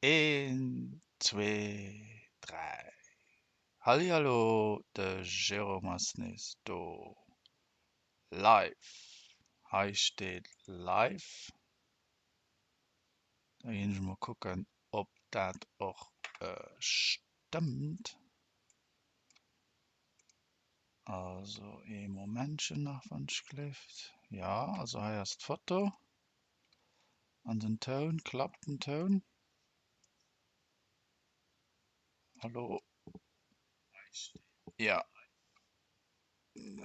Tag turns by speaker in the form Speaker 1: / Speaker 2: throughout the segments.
Speaker 1: Een, zwee, dräi. Hallihallo, de Jérôme ass nees do. Live. Hei steet live. Da ginn ech mol kucken, ob dat och stëmmt. Also ee Momentchen nach, wann ech gleeft. Jo, also hei ass d'Foto. An den Toun, klappt den Toun? Hallo? Ja.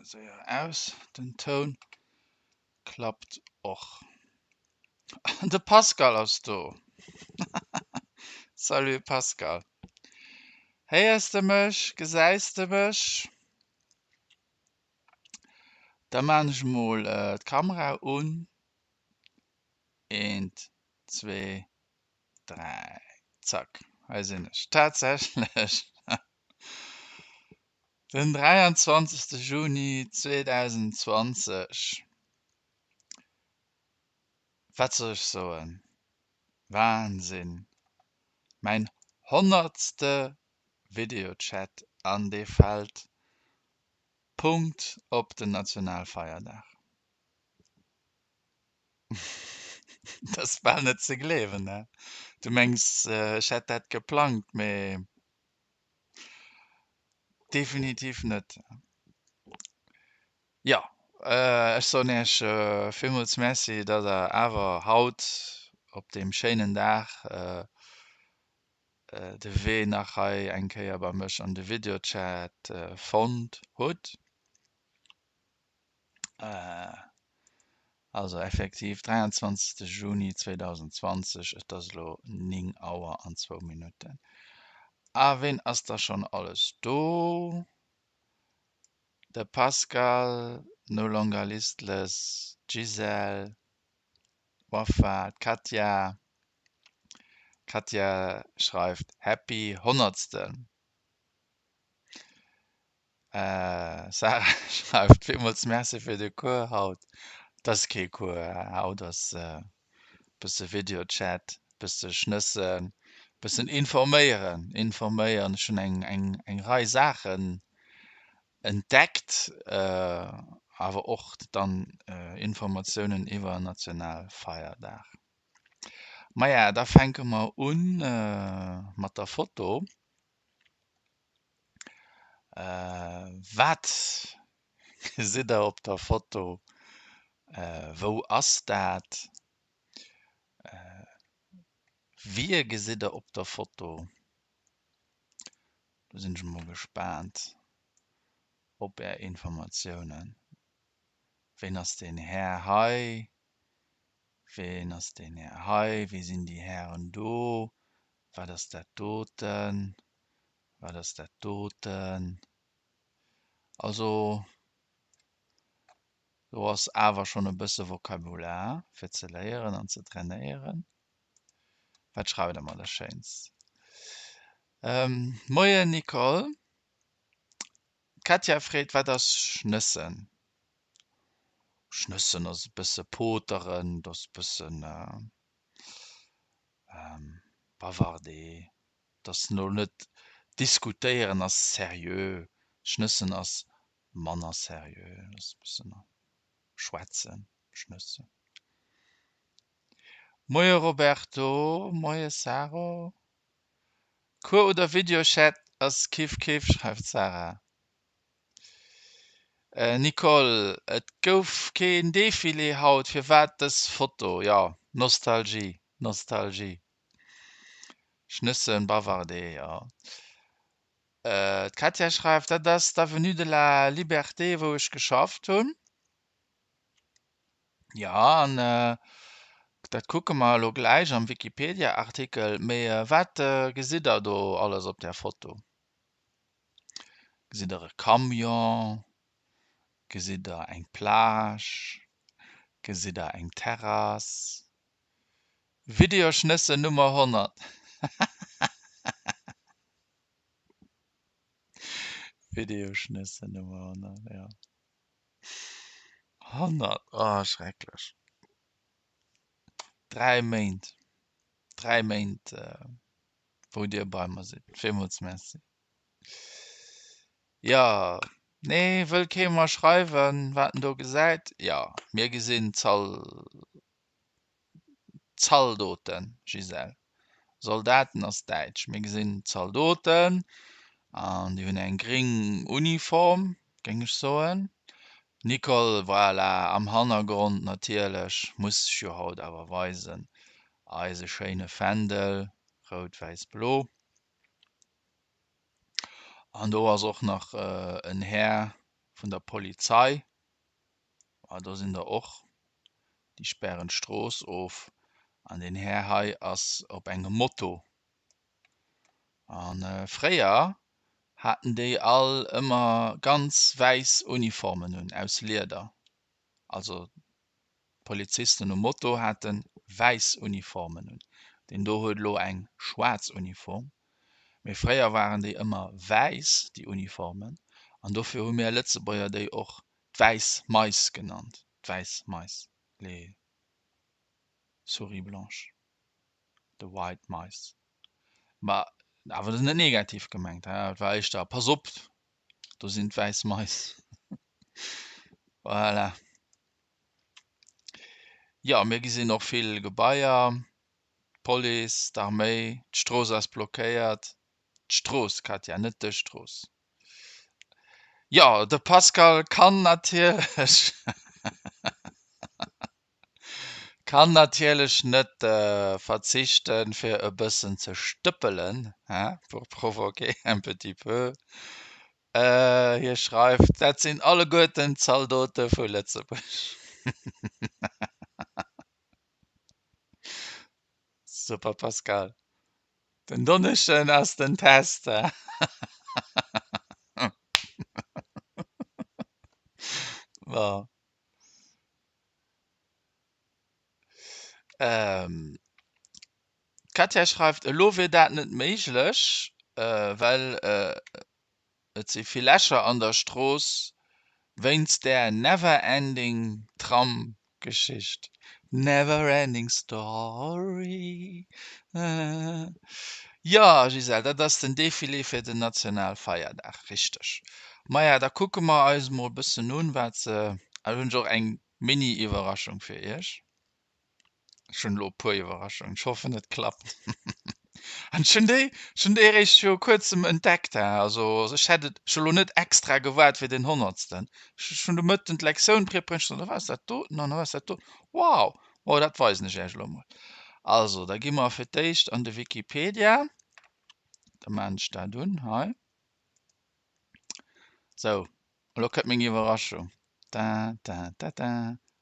Speaker 1: Séier aus, den Toun klappt och. De Pascal ass do. Salut Pascal. Héiers de mech? Gesäis de mech? Da maan ech mol d'Kamera un. Eent, zwee, dräi, zack, hei sinn ech tatsächlech den 23. Juni 2020. Wat soll ech soen? Wahnsinn! Mäin honnertste Videochat an dee fält Punkt op den Nationalfeierdag. Dat ass bal net ze gleewen, ne? Du mengs, ech hätt dat geplangt, mee definitiv net. Jo, ech soen Iech villmools Merci, datt Der awer haut op deem schéinen Dag de Wee nach hei eng Kéier bei mech an de Videochat fonnt hutt. Also effektiv 23 Juni 2020, et ass elo 9 Auer an zwou Minutten. A ween ass da schonn alles do? De Pascal, No Longer Listless, d'Gisèle, Wafa, d'Katja. D'Katja schreift, Happy Honnertsten. Sarah schreift, Villmools Merci fir de Cours haut. Et ass kee Cours, haut ass e bësse Videochat, bësse schnëssen, bëssen informéieren, informéieren. Ech hunn eng, eng, eng Rei Saachen entdeckt, awer och dann Informatiounen iwwer Nationalfeierdag. Maja, da fänke mer un mat der Foto. Wat gesitt der op der Foto? Wou ass dat? Wie gesitt der op der Foto? Do sinn ech mol gespaant op är Informatiounen. Ween ass deen Här hei? Ween ass deen Här hei? Wie sinn déi Hären do? Wat ass dat doten? Wat ass dat doten? Also do ass awer schonn e bësse Vokabular fir ze léieren an ze trainéieren. Wat schreift der mer da Schéins? Moien Nicole. D'Katja freet, Wat ass Schnëssen? Schnëssen ass e bësse poteren, dat ass e bëssen bavarder. Dat ass elo net diskutéieren ass seriö, Schnëssen ass manner seriö, dat ass e bëssen schwätzen, schnëssen. Moie Roberto, moie Saro. Cours oder Videochat ass kif kif, schreift d'Sarah. Nicole, et gouf keen Defilé haut, firwat dës Foto? Jo, Nostalgie, Nostalgie. Schnëssen, bavarder, jo. D'Katja schreift, dat ass d'Avenue de la Liberté wou ech geschafft hunn. Jo, an dat kucke mer elo gläich am Wikipedia-Artikel. Mee wat gesitt der do alles op där Foto? Gesitt der e Camion? Gesitt der eng Plage? Gesitt der eng Terrass? Videoschnëssen Nummer 100. Videoschnëssen Nummer 100, jo. 100, oh schrecklech. 3 Méint, 3 Méint. wou dir bei mer sidd. Villmools Merci. Jo, nee, wëll kee mer schreiwen, wat en do gesäit? Jo, mir gesinn Zal Zaldoten, Gisèle. Soldaten ass däitsch. Mir gesinn Zaldoten an déi hunn eng gréng Uniform, géing ech soen. Nicole, voilà, am Hannergrond natierlech, muss sech jo haut awer weisen, eise schéine Fändel, rout, wäiss, blo. An do ass och nach en Här vun der Polizei. Ah, do sinn der och. Déi spären d'Strooss of. An deen Här hei ass op engem Moto. A fréier haten déi all ëmmer ganz wäiss Uniformen un, aus Lieder. Also d'Polizisten um Moto hate wäiss Uniformen un. Deen do huet elo eng schwaarz Uniform. Mee fréier waren déi ëmmer wäiss, déi Uniformen, an dofir hu mir Lëtzebuerger déi och d'wäiss Mais genannt, d'wäiss Mais, les souris blanches, the white mice. Ma awer dat ass net negativ gemengt, he, et war éischter, pass op, do sinn d'wäiss Mais. Voilà. Jo, mir gesinn och vill Gebaier. D'Police, d'Arméi, d'Strooss ass blockéiert. D'Strooss, Katja, net dës Strooss. Jo, de Pascal kann natierlech kann natierlech net verzichten, fir e bëssen ze stëppelen, hein, pour provoquer un petit peu. Hie schreift, dat sinn alleguerten d'Zaldote vu Lëtzebuerg. Super Pascal. Den Donneschden ass den Test. Bon. Ähm, d'Katja schreift, elo wier dat net méiglech, well Et si vill Lächer an der Strooss wéinst där Never Ending Tram Geschicht. Never ending story. Jo Gisèle, dat ass den Defilé fir den Nationalfeierdag, richteg. Maja, da kucke mer eis mol bëssen un, wat se. Ah, do hunn ech och eng Mini-Iwwerraschung fir iech. Ech hunn elo e puer Iwwerraschungen. Ech hoffen et klappt. An ech hunn déi, ech hunn déi eréischt viru kuerzem entdeckt. Also ech hätt et, ech hu lo net extra gewaart fir den honnertsten. Ech hunn de Mëtten d'Lektioun preparéiert, ech sot, wat ass dat doten an wat ass dat do? Wow! Oh, dat weisen ech Iech elo mol. Also, da gi mer fir d'éischt an de Wikipedia. Da maan ech dat un hei. Sou, elo kënnt meng Iwwerraschung. Da, da, da, da.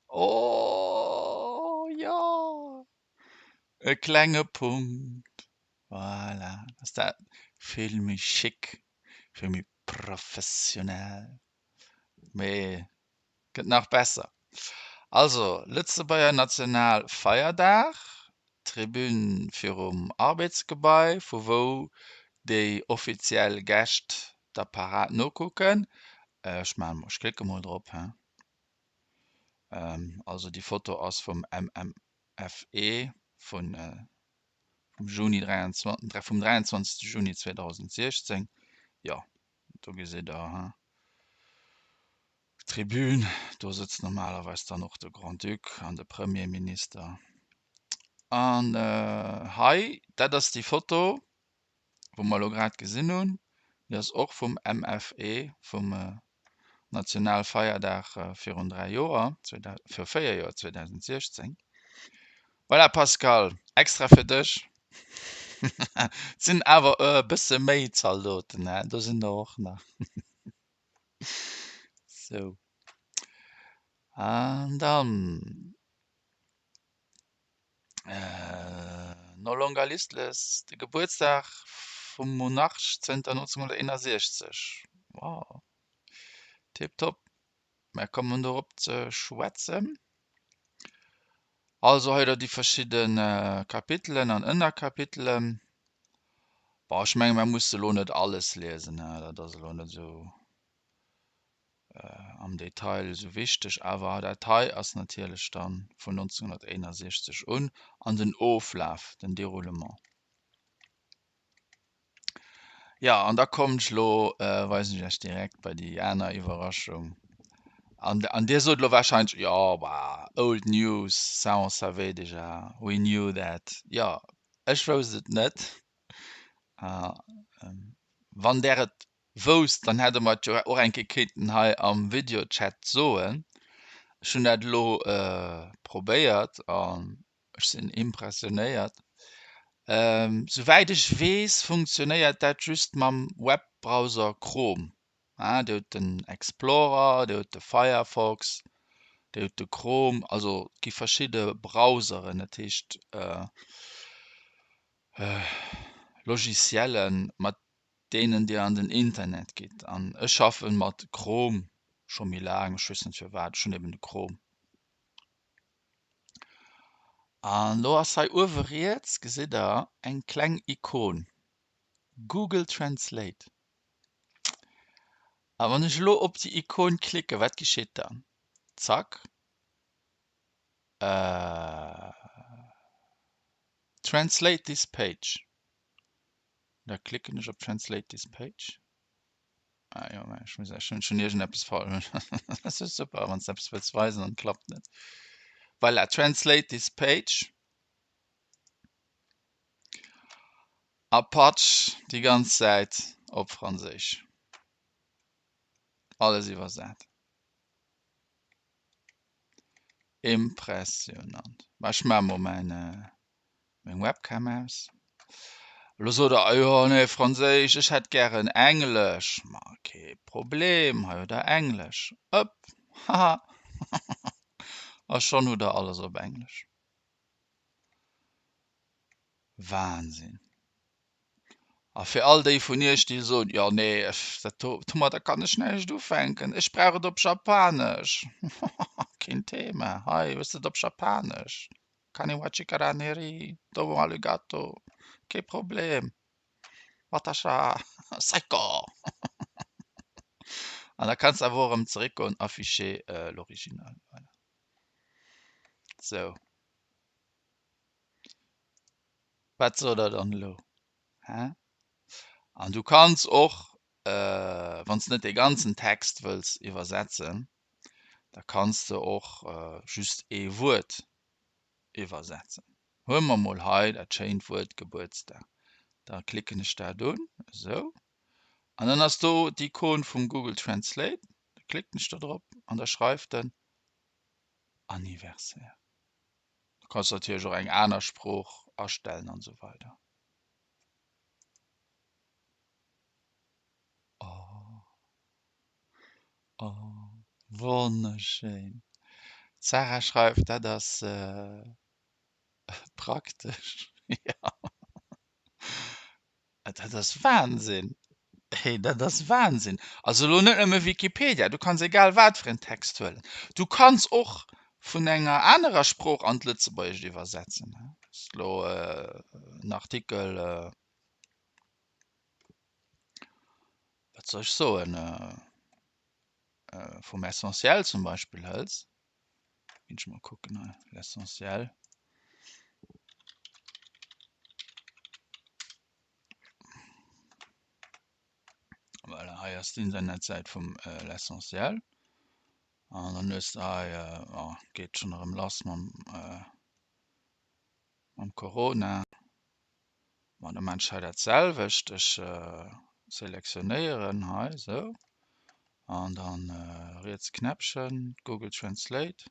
Speaker 1: Oh, jo! E klenge Punkt. Voilà, ass dat vill méi chic, vill méi professionell. Mee gëtt nach besser. Also, Lëtzebuerger Nationalfeierdag, Tribün virum Arbedsgebai, vu wou déi offiziell Gäscht der Parad nokucken. Ech maachen mol, ech klicke mol drop, he. Also déi Foto ass vum MMFE vun vum Juni 23, vum 23. Juni 2016. Jo, do gesitt der, he. Tribün, do sëtzt normalerweis dann och de Grand-Duc an de Premierminister. An hei, dat ass déi Foto, wou mer elo grad gesinn hunn, déi ass och vum MFE, vum Nationalfeierdag virun 3 Joer, viru 4 Joer, 2016. Voilà Pascal, extra fir dech. Et sinn awer e bësse méi Zaldoten, do sinn der och nach. Sou. An dann No longer listless, de Gebuertsdag vum Monarch zënter 1961. Wow. Tiptop. Mer kommen dorop ze schwätzen. Also hei der déi verschidde Kapitelen an Ënnerkapitelen. Bon, ech menge mer musse elo net alles liesen, dat ass elo net esou am Detail esou wichteg, awer dat hei ass natierlech dann vun 1961 un an den Oflaf, den Déroulement. Jo, an da kommen ech elo, weisen ech iech direkt bei déi aner Iwwerraschung. An, an dir sot elo wahrscheinlech, jo, bah, old news, ça on savait déjà, we knew that. Jo, ech wousst et net. Wann där et wousst, dann hätt der mer et jo och eng Kéier kéinten hei am Videochat soen. Ech hunn dat elo probéiert an ech sinn impressionéiert. Souwäit ech weess, funktionéiert dat just mam Webbrowser Chrome. Dir hutt den Explorer, Dir hutt de Firefox, Dir hutt de Chrome, also et gi verschidde Browseren, dat heescht Logiciellen, mat deenen Dir an den Internet gitt. An ech schaffe mat Chrome scho méi laang, ech weess net firwat, ech hunn eben de Chrome. An elo ass hei uewe riets, gesitt Der, eng kleng Ikon, Google Translate. A wann ech elo op déi Ikon klicken, wat geschitt dann? Zack, Translate this page. Da klicken ech op Translate this page. Ah jo, mä ech muss, ech hunn schonn iergendeppes falsch. Dat ass jo super, wann s de eppes wëlls weisen an et klappt net. Voilà, Translate this page. A patsch, déi ganz Säit op Franséisch. Alles iwwersat. Impressionant. Mä ech maache mol mäin meng Webcam aus. Elo sot der, jo nee Franséisch, ech hätt gären Englesch. Ma kee Problem, hei hutt der Englesch. Ëpp, haha, a schonn hutt der alles op Englesch. Wahnsinn. A fir all déi vun iech, déi soen, jo nee, dat do, domadder kann ech näischt ufänken, ech brauch et op Japanesch. Keen Thema, hei hues de et op Japanesch. Kani wa chikara neri, domo arigato, kee Problem, watasha, saiko! An da kanns de awer och erëm zeréckgoen, afficher l'original, voilà. Sou. Wat sot der dann elo? Hä? An du kanns och, wann s de net dee ganzen Text wëlls iwwersetzen, da kanns de och just ee Wuert iwwersetzen. Huele mer mol hei dat schéint Wuert Gebuertsdag. Da klicken ech dat un, esou, an dann ass do d'Ikon vum Google Translate. Da klicken ech do drop an da schreift en Anniversaire. Du kanns natierlech och eng aner Sprooch astellen an esou weider. Oh, oh, wonnerschéin. D'Sarah schreift, dat ass praktesch. Jo, dat ass Wahnsinn. Hey, dat ass Wahnsinn. Also elo net nëmme Wikipedia, du kanns egal wat fir en Text huelen. Du kanns och vun enger anerer Sprooch an d'Lëtzebuergescht iwwersetzen. Ass elo en Artikel, wat soll ech soen, vum Essentiel zum Beispill hëls. Ginn ech mol kucken hei, L'Essentiel. Voilà, hei ass d'Internetsäit vum L'Essentiel. An dann hues de hei, oh, geet schonn erëm lass mam, mam Corona. Ma da maan ech hei dat selwecht. Ech selektionéieren hei esou an dann riets Knäppchen, Google Translate.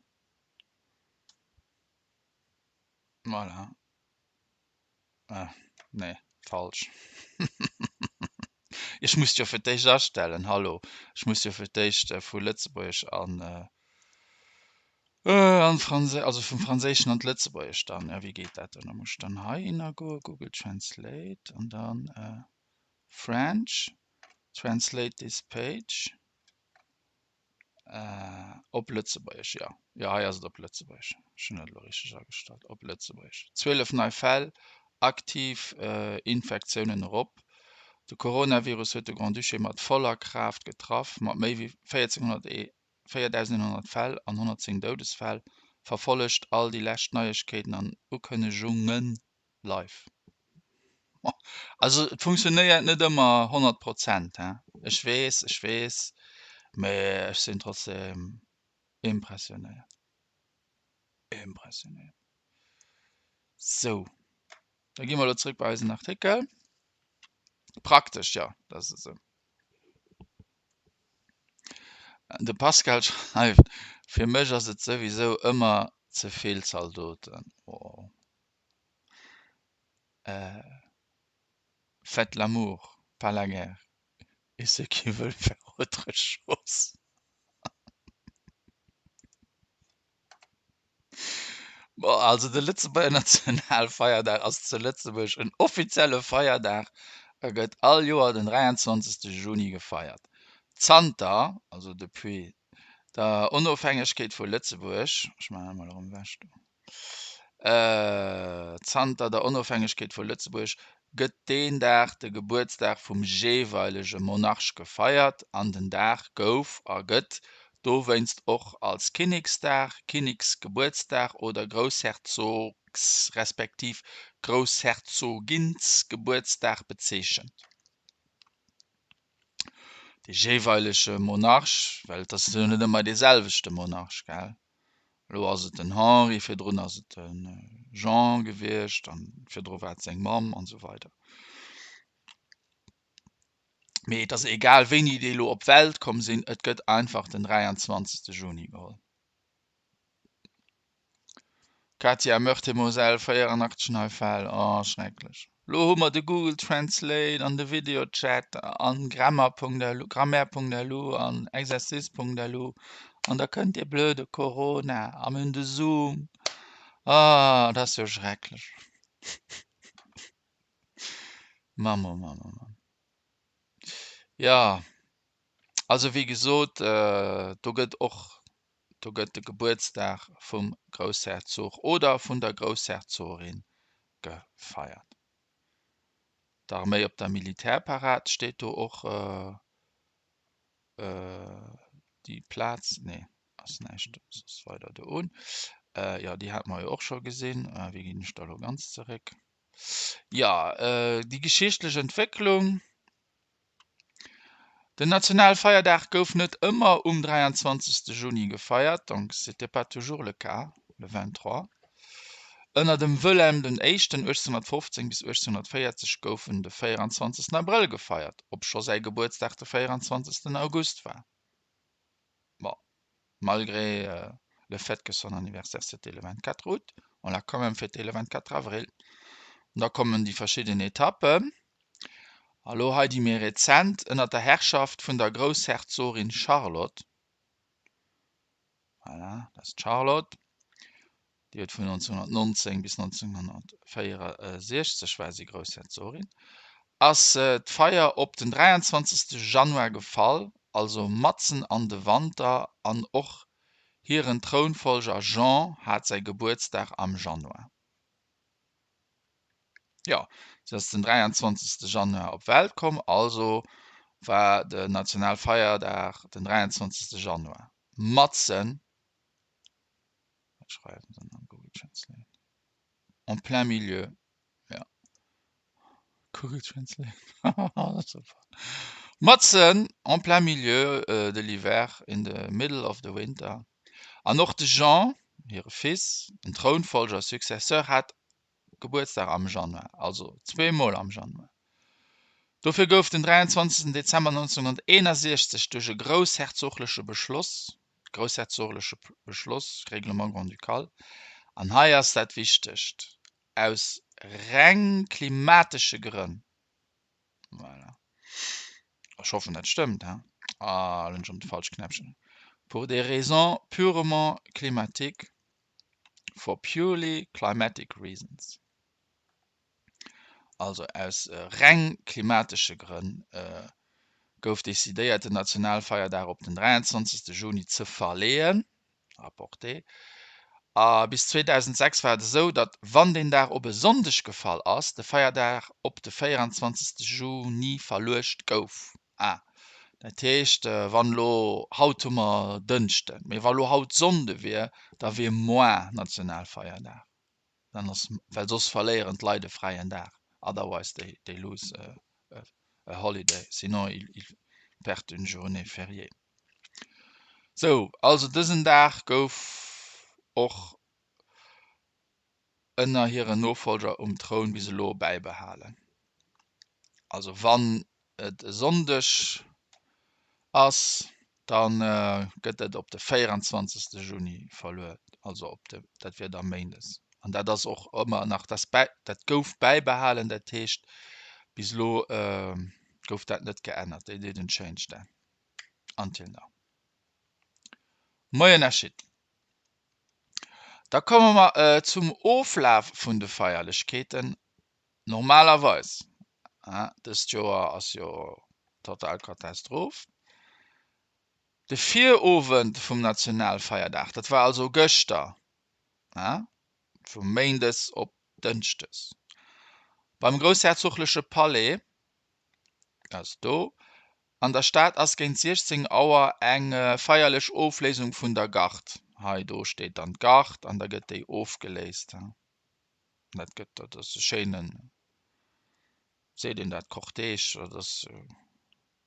Speaker 1: Voilà. Ah, nee, falsch. Ech muss jo fir d'éischt astellen, hallo. Ech muss jo fir d'éischt vu Lëtzebuergesch an an Franséisch, also vum Franséischen an d'Lëtzebuergescht dann. Ja, wéi geet dat dann? Da muss ech dann heihinner goen, Google Translate an dann French, Translate this page. Op Lëtzebuergesch, jo. Jo, hei ass et op Lëtzebuergesch. Ech hunn dat elo richteg agestallt. Op Lëtzebuergesch. 12 nei Fäll, aktiv Infektiounen erop. De Coronavirus huet de Grand-Duché mat voller Kraaft getraff. Mat méi wéi 4.100 Fäll an 110 Doudesfäll. Verfollegt all déi lescht Neiegkeeten an Ukënnegunge live. Also et funktionéiert net ëmmer 100 Prozent, hein. Ech weess, ech weess, mee ech sinn trotzdem impressionéiert. Impressionéiert. Sou, da gi mer elo zrëck bei eisen Artikel. Praktesch, jo, dat ass esou. De Pascal schreift, Fir mech ass et souwisou ëmmer ze vill Zaldoten. Oh. Faites l'amour, pas la guerre, et ceux qui veulent faire autre chose. Bon, also de Lëtzebuerger Nationalfeierdag ass zu Lëtzebuerg en offizielle Feierdag a gëtt all Joer den 23. Juni gefeiert. Zanter, also depuis, der Onofhängegkeet vu Lëtzebuerg, ech maachen emol erëm ewech do, Zanter der Onofhängegkeet vu Lëtzebuerg gëtt deen Dag de Gebuertsdag vum jeeweilege Monarch gefeiert an den Dag gouf a gëtt dowéinst och als Kinneksdag, Kinneksgebuertsdag oder Groussherzogs respektiv Groussherzoginsgebuertsdag bezeechent. De jeeweilege Monarch, well et ass jo net ëmmer dee selwechte Monarch, gell? Elo ass et den Henri, virdrun ass et de Jean gewiescht an virdru war et seng Mamm an esou weider. Mee et ass egal wéini déi elo op d'Welt komm sinn, et gëtt einfach den 23. Juni geholl. Katia, Meurthe-et-Moselle, 84 nei Fäll, oh schrecklech. Lo hu mer de Google Translate an de Videochat an Grammar.lu, Grammaire.lu an Exercice.lu an da kënnt dee blöde Corona a mir hunn de Zoom. Ah, dat ass jo schrecklech. Mann, oh Mann, oh Mann. Jo, also wéi gesot, do gëtt och Do gëtt de Gebuertsdag vum Groussherzog oder vun der Groussherzogin gefeiert. D'Arméi op der Militärparad steet do och déi Plaz, nee ass näischt soss weider do un. Jo déi hate mer jo och scho gesinn. Wéi ginn ech da lo ganz zeréck? Jo déi geschichtlech Entwécklung. Den Nationalfeierdag gouf net ëmmer um 23. Juni gefeiert, donc c'était pas toujours le cas, le 23. Ënner dem Wëllem den Éischten 1815 bis 1840 gouf en de 24. Abrëll gefeiert, obscho säi Gebuertsdag de 24. August war. Bon, malgré le fait que son anniversaire c'était le 24 août, on l'a quand même fêté le 24 avril. An da kommen déi verschidden Etappen. A lo hei déi méi rezent, ënner der Herrschaft vun der Groussherzogin Charlotte. Voilà, dat ass d'Charlotte. Déi huet vun 1919 bis 1964 war si Groussherzogin, ass d'Feier op den 23. Januar gefall, also matzen an de Wanter an och hiren Trounfollger Jean hat säi Gebuertsdag am Januar. Jo, si ass den 23. Januar op d'Welt komm, also war den Nationalfeierdag den 23. Januar, matzen Wat schreiwen se am Google Translate? En plein milieu. Ja. Google Translate. Super. Matzen en plein milieu euh, de l'hiver, in the middle of the winter. An och de Jean, hire Fils, en Trounfolger, Successeur, hat Gebuertsdag am Januar, also zweemol am Januar. Dofir gouf den 23. Dezember 1961 duerch e groussherzogleche Beschloss, groussherzogleche Beschloss, Règlement grand-ducal, an hei ass dat Wichtegt, aus reng klimatesche Grënn, voilà, ech hoffen dat stëmmt, hein, ah, elo hunn ech erëm de falsche Knäppchen, pour des raisons purement climatiques, for purely climatic reasons, also aus reng klimatesche Grënn, gouf decidéiert, den Nationalfeierdag op den 23. Juni ze verleeën, rapporté. A bis 2006 war et esou, datt wann deen Dag op e Sonndeg gefall ass, de Feierdag op de 24. Juni verluecht gouf. Ah, dat heescht, wann elo, haut hu mer Dënschden, mee wa lo haut Sonnde wier, da wier moar Nationalfeierdag. Dann ass, well soss verléieren d'Leit e fräien Dag. Otherwise they, they lose a, a, a holiday. Sinon ils, ils perdent une journée fériée. Sou, also dësen Dag gouf och ënner hiren Nofollger um Troun bis elo bäibehalen. Also wann et e Sonndeg ass, da gëtt et op de 24. Juni verluet, also op de, dat wier da méindes. An dat ass och ëmmer nach, dat bäi, dat gouf bäibehalen, dat heescht bis elo gouf dat net geännert, they didn't change that until now. Moien Ashit. Da komme mer zum Oflaf vun de Feierlechkeeten. Normalerweis, dëst Joer ass jo total Katastroph, de Virowend vum Nationalfeierdag, dat war also gëschter, vu méindes op dënschdes, beim groussherzogleche Palais, ass do, An der Stad ass géint 16 Auer eng feierlech Ofléisung vun der Gard. Hei do steet dann d'Gard an da gëtt déi ofgeléist. Dat gëtt, dat ass e schéinen, seet een dat, Cortège, dat ass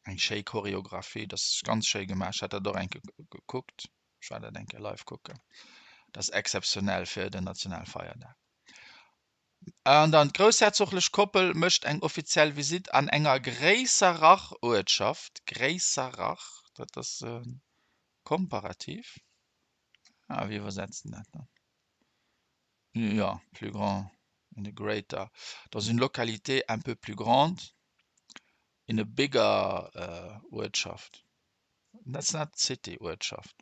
Speaker 1: eng schéi Choreographie, dat ass ganz schéi gemaach. Ech hat dat och eng Kéier gekuckt, ech war dat eng Kéier live kucken. Dat ass exzeptionell fir den Nationalfeierdag. An dann d'groussherzoglech Koppel mécht eng offiziell Visitt an enger gréisserer Uertschaft, gréisserer, dat ass e Komparativ, ah wéi iwwersetzt en dat dann? Jo, plus grand, in a greater, dans une localité un peu plus grande, in a bigger Uertschaft, that's not city, Uertschaft.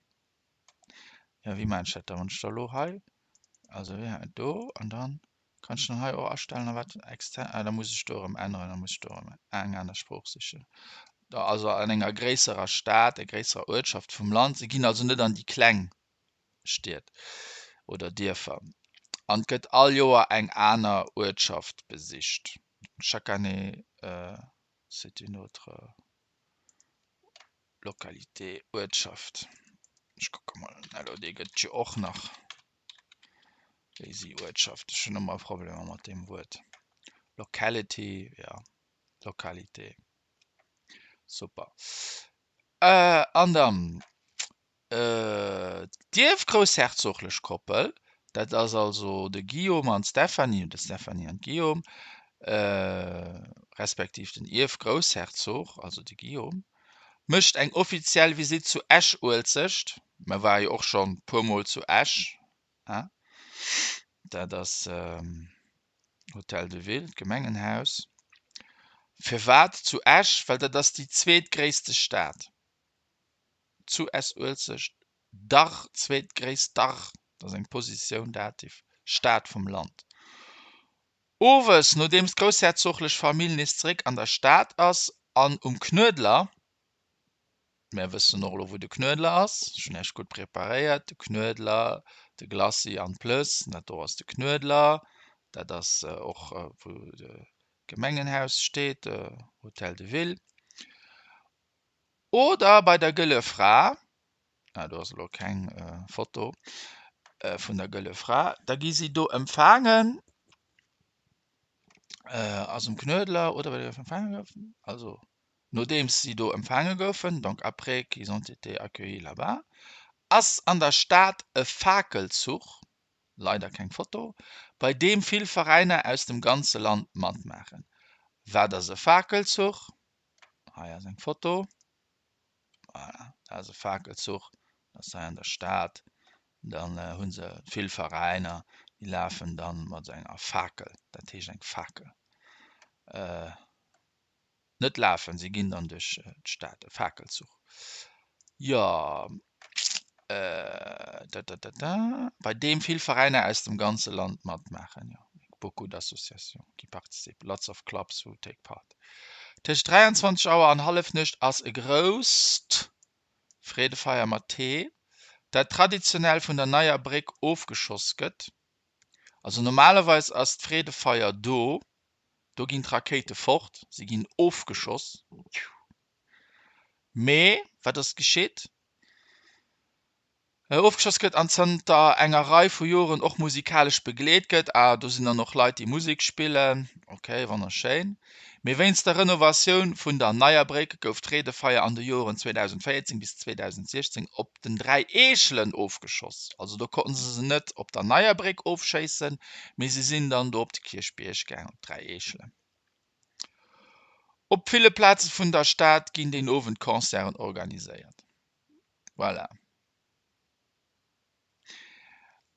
Speaker 1: Jo, wéi maan ech dat da, wann ech da lo hei, also wéi hei do, an dann kann ech dann hei och astellen, a wat extern, ah da muss ech do erëm änneren, da muss ech do erëm eng aner Sprooch sichen. Da also an enger gréisserer Stad, e gréisserer Uertschaft vum Land, se ginn also net an déi kleng Stied oder Dierfer, an et gëtt all Joer eng aner Uertschaft besicht, chaque année c'est une autre. Localité, Uertschaft. Ech kucke mol, elo dee gëtt jo och nach. Wéi si Uertschaft? Ech hunn ëmmer Problemer mat deem Wuert. Locality, ja, Localité. Super. An dann D'Ierfgroussherzoglech Koppel, dat ass also de Guillaume an d'Stéphanie, oder d'Stéphanie an d'Guillaume, respektiv den Ierfgroussherzog, also de Guillaume, mécht eng offiziell Visitt zu Esch-Uelzecht. Mer ware jo och schonn puer Mol zu Esch, hein? Dat ass Hôtel de Ville, d'Gemengenhaus. Firwat zu Esch? Well dat ass déi zweetgréisste Stad. zu Esch-Uelzecht, dach zweetgréisst, dach, dat ass eng Positioun, Dativ, Stad vum Land. Owes, nodeems d'groussherzoglech Famill nees zeréck an der Stad ass an um Knuedler, mär wëssen och elo wou de Knuedler ass, ech hunn Iech gutt preparéiert, de Knuedler, de Glacis an d'Plëss, dat do ass de Knuedler, dat ass och wou de Gemengenhaus steet, Hôtel de Ville. Oder bei der Gëlle Fra, ah do ass elo keng Foto vun der Gëlle Fra, da gi si do empfaangen, ass um Knuedler oder bei der empfaange goufen, also nodeems si do empfaange goufen, donc après qu'ils ont été accueillis là-bas, ass an der Stad e Fakelzuch, leider keng Foto, bei deem vill Veräiner aus dem ganze Land matmaachen. Wat ass e Fakelzuch? Hei ass eng Foto. Voilà, dat ass e Fakelzuch. Dat ass hei an der Stad. Dann äh, hu se vill Veräiner, déi lafen dann mat esou enger Fakel. Dat heescht eng Fakel. Äh, net lafen, si ginn dann duerch äh, d'Stad, e Fakelzuch. Jo, äh, da, da, da, da, bei deem vill Veräiner aus dem ganze Land matmaachen. Jo, beaucoup d'associations qui participent, lots of clubs who take part. Tëscht 23 Auer an Hallefnuecht ass e grousst Freedefeier mat Tee, dat traditionell vun der Neier Bréck ofgeschoss gëtt. Also normalerweis ass d'Freedefeier do, do ginn d'Rakéite fort, se ginn ofgeschoss. Mee wat ass geschitt? Ofgeschoss gëtt an zanter enger Rei vu Joren och musikalesch begleet gëtt. Ah, do sinn dann och Leit, déi Musek spillen. Ok, wonnerschéin. Mee wéinst der Renovatioun vun der neier Bréck gouf d'Reedefeier an de Joren 2014 bis 2016 op den 3 Eechelen ofgeschoss. Also do konnten se se net op der neier Bréck ofschéissen, mee se sinn dann do op de Kierchbierg gaang, op d'Dräi Eechelen. Op ville Plaze vun der Stad ginn deen Owend Concerten organiséiert. Voilà.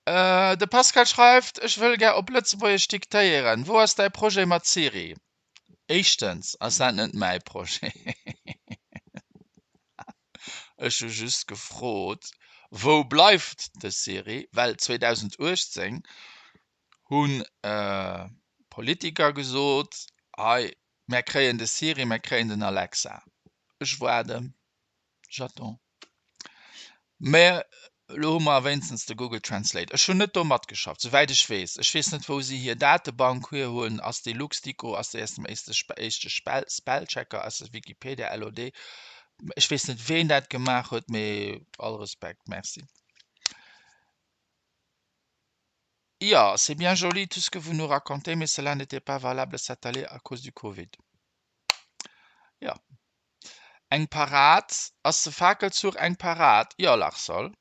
Speaker 1: De Pascal schreift, Ech wëll gär op Lëtzebuergesch diktéieren. Wou ass däi Projet mat Siri? Éischtens ass dat net mäi Projet. Ech hu just gefrot, Wou bleift de Siri? Well 2018 hu Politiker gesot, Hei, mär kréien de Siri, mär kréien den Alexa. Ech waarden. J'attends. Mä elo hu mer wéinstens de Google Translate. Ech hunn net do matgeschafft, souwäit ech weess. Ech weess net, wou si hir Datebank hier hunn. Ass déi Luxdico, ass déi aus dem éischte Spellchecker, ass se Wikipedia, LOD? Ech weess net, ween dat gemaach huet, mee all Respekt, merci. Jo, c'est bien joli tout ce que vous nous racontez, mais cela n'était pas valable cette année à cause du Covid. Jo. Eng Parad? Ass de Fakelzuch eng Parad? Jo, Lachsol.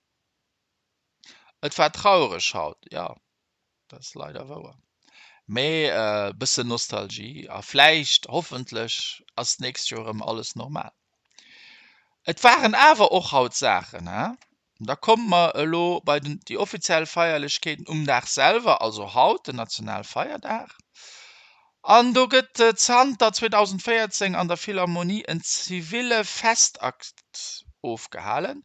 Speaker 1: Et war traureg haut, jo, dat ass leider wouer. Mee e bëssen Nostalgie a vläicht, hoffentlech, ass d'nächst Joer erëm alles normal. Et waren awer och haut Saachen, he? Da komme mer elo bei den, déi offiziell Feierlechkeeten um Dag selwer, also haut, den Nationalfeierdag. An do gëtt zanter 2014 an der Philharmonie en ziville Festakt ofgehalen.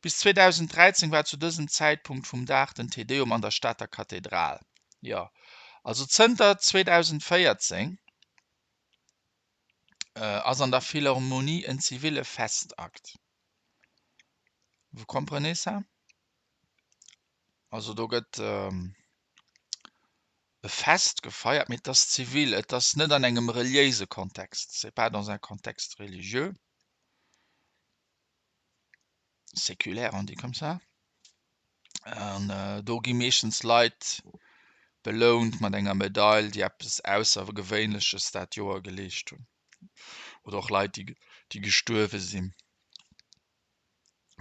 Speaker 1: Bis 2013 war zu dësem Zäitpunkt vum Dag den Te Deum an der Stater Kathedral. Jo, also zënter 2014 ass an der Philharmonie en ziville Festakt. Vous comprenez ça? Also do gëtt e Fest gefeiert, mee et ass zivil, et ass net an engem reliéise Kontext, c'est pas dans un contexte religieux, séculaire, on dit comme ça. An do gi meeschtens Leit belount mat enger Medail, déi eppes Aussergewéinleches dat Joer geleescht hunn. Oder och Leit, déi gestuerwe sinn,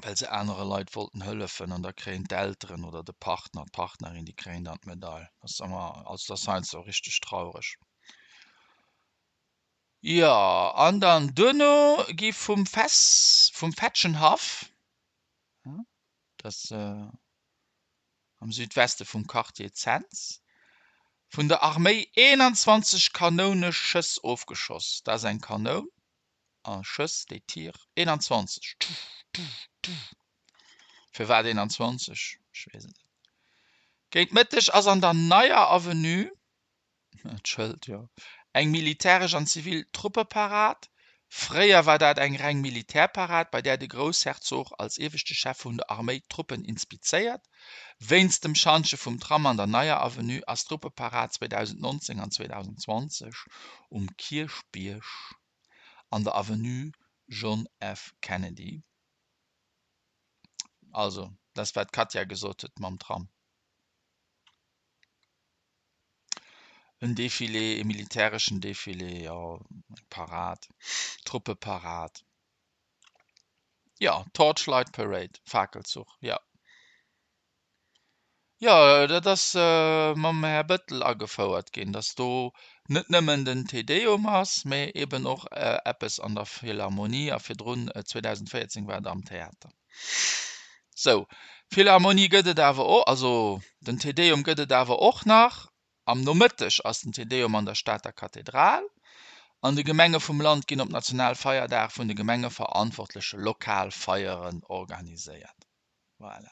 Speaker 1: well se anere Leit wollten hëllefen an da kréien d'Elteren oder de Partner, d'Partnerin, déi kréien dann d'Medail. Dat ass ëmmer, also dat ass heiansdo richteg traureg. Jo, an dann duerno gi vum Fess, vum Fetschenhaff, dat ass am Südweste vum Quartier Cents, vun der Arméi 21 Kanouneschëss ofgeschoss. Dat ass eng Kanoun a Schëss, déi Tir 21. Firwat 21? Ech weess et net. Géint Mëtteg ass an der Neier Avenue D'Schëld, jo. Eng militäresch an zivil Truppeparad. Fréier war dat eng reng Militärparad, bei där de Groussherzog als ieweschte Chef vun der Arméi d'Truppen inspizéiert. Wéinst dem Schantje vum Tram an der Neier Avenue ass d'Truppeparad 2019 an 2020 um Kierchbierg an der Avenue John F. Kennedy. Also, dat wat d'Katja gesot huet mam Tram. En Defilé, e militäreschen Defilé, jo, eng Parad, Truppeparad, jo, Torchlight Parade, Fakelzuch, jo. Jo, dat ass mam Här Bettel agefouert ginn, datt do net nëmmen den Te Deum ass, mä eben och eppes an der Philharmonie a virdrun 2014 war et am Theater. Sou, Philharmonie gëtt et awer och, also den Te Deum gëtt et awer och nach. Am Nomëtteg ass den Te Deum an der Stater Kathedral. An de Gemenge vum Land ginn op Nationalfeierdag vun de Gemengeverantwortleche lokal Feieren organiséiert. Voilà.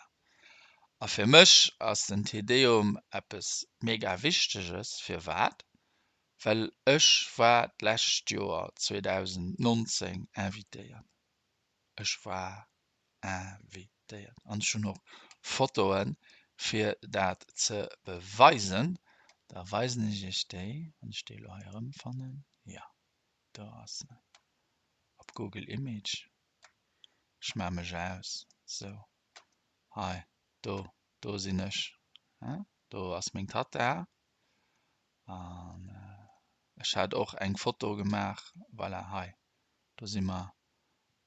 Speaker 1: A fir mech ass den Te Deum eppes mega Wichteges. Firwat? Well ech war d'lescht Joer, 2019, invitéiert. Ech war invitéiert an ech hunn och Fotoen fir dat ze beweisen. Da weisen ech iech déi, wann ech déi elo hei erëmfannen. Jo, do ass se op Google Image. Ech maache mech aus. Sou, Hei, do, do sinn ech. Do ass meng Tatta. An ech hat och eng Foto gemaach. Voilà, hei, do si mer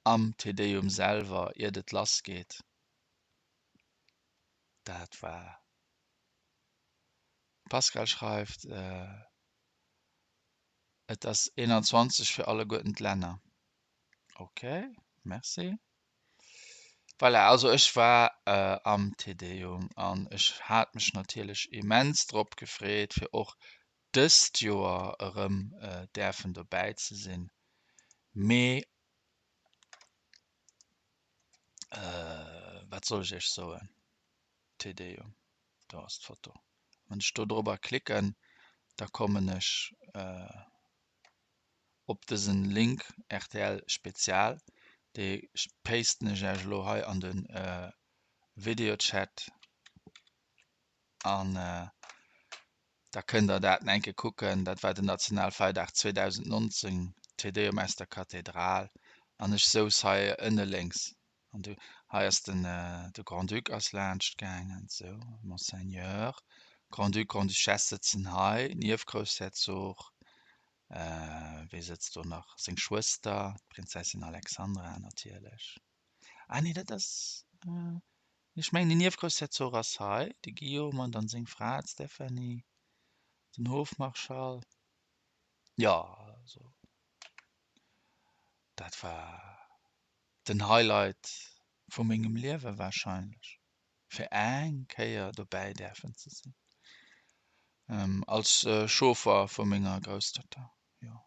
Speaker 1: am Te Deum selwer, iert et lass geet. Dat war. Pascal schreift, Et ass 21 fir alleguerten d'Länner. Ok, merci. Voilà, also ech war am Te Deum an ech hat mech natierlech immens drop gefreet, fir och dëst Joer erëm däerfen dobäi ze sinn. Mee wat soll ech iech soen, Te Deum, do ass d'Foto. Wann ech do dorobber klicken, da kommen ech op dësen Link rtl Spezial. Dee pasten ech iech elo hei an de Videochat an Da kënnt der dat eng Kéier kucken. Dat war den Nationalfeierdag 2019, Te Deum aus der Kathedral. An ech souz hei ënne lénks. An du, hei ass den, de Grand-Duc ass laanscht gaangen, sou, Monseigneur. Grand-Duc, Grande-Duchesse sëtzen hei, Niefgroussherzog, wee sëtzt do nach? Seng Schwëster, d'Prinzessin Alexandra natierlech. Ah nee, dat ass, ech mengen den Niefgroussherzog ass hei, de Guillaume an dann seng Fra d'Stéphanie, den Hofmarschall. Jo, also dat war den Highlight vu mengem Liewe warscheinlech, fir eng Kéier dobäi däerfen ze sinn, als Chauffer vu menger Grousstatta, jo.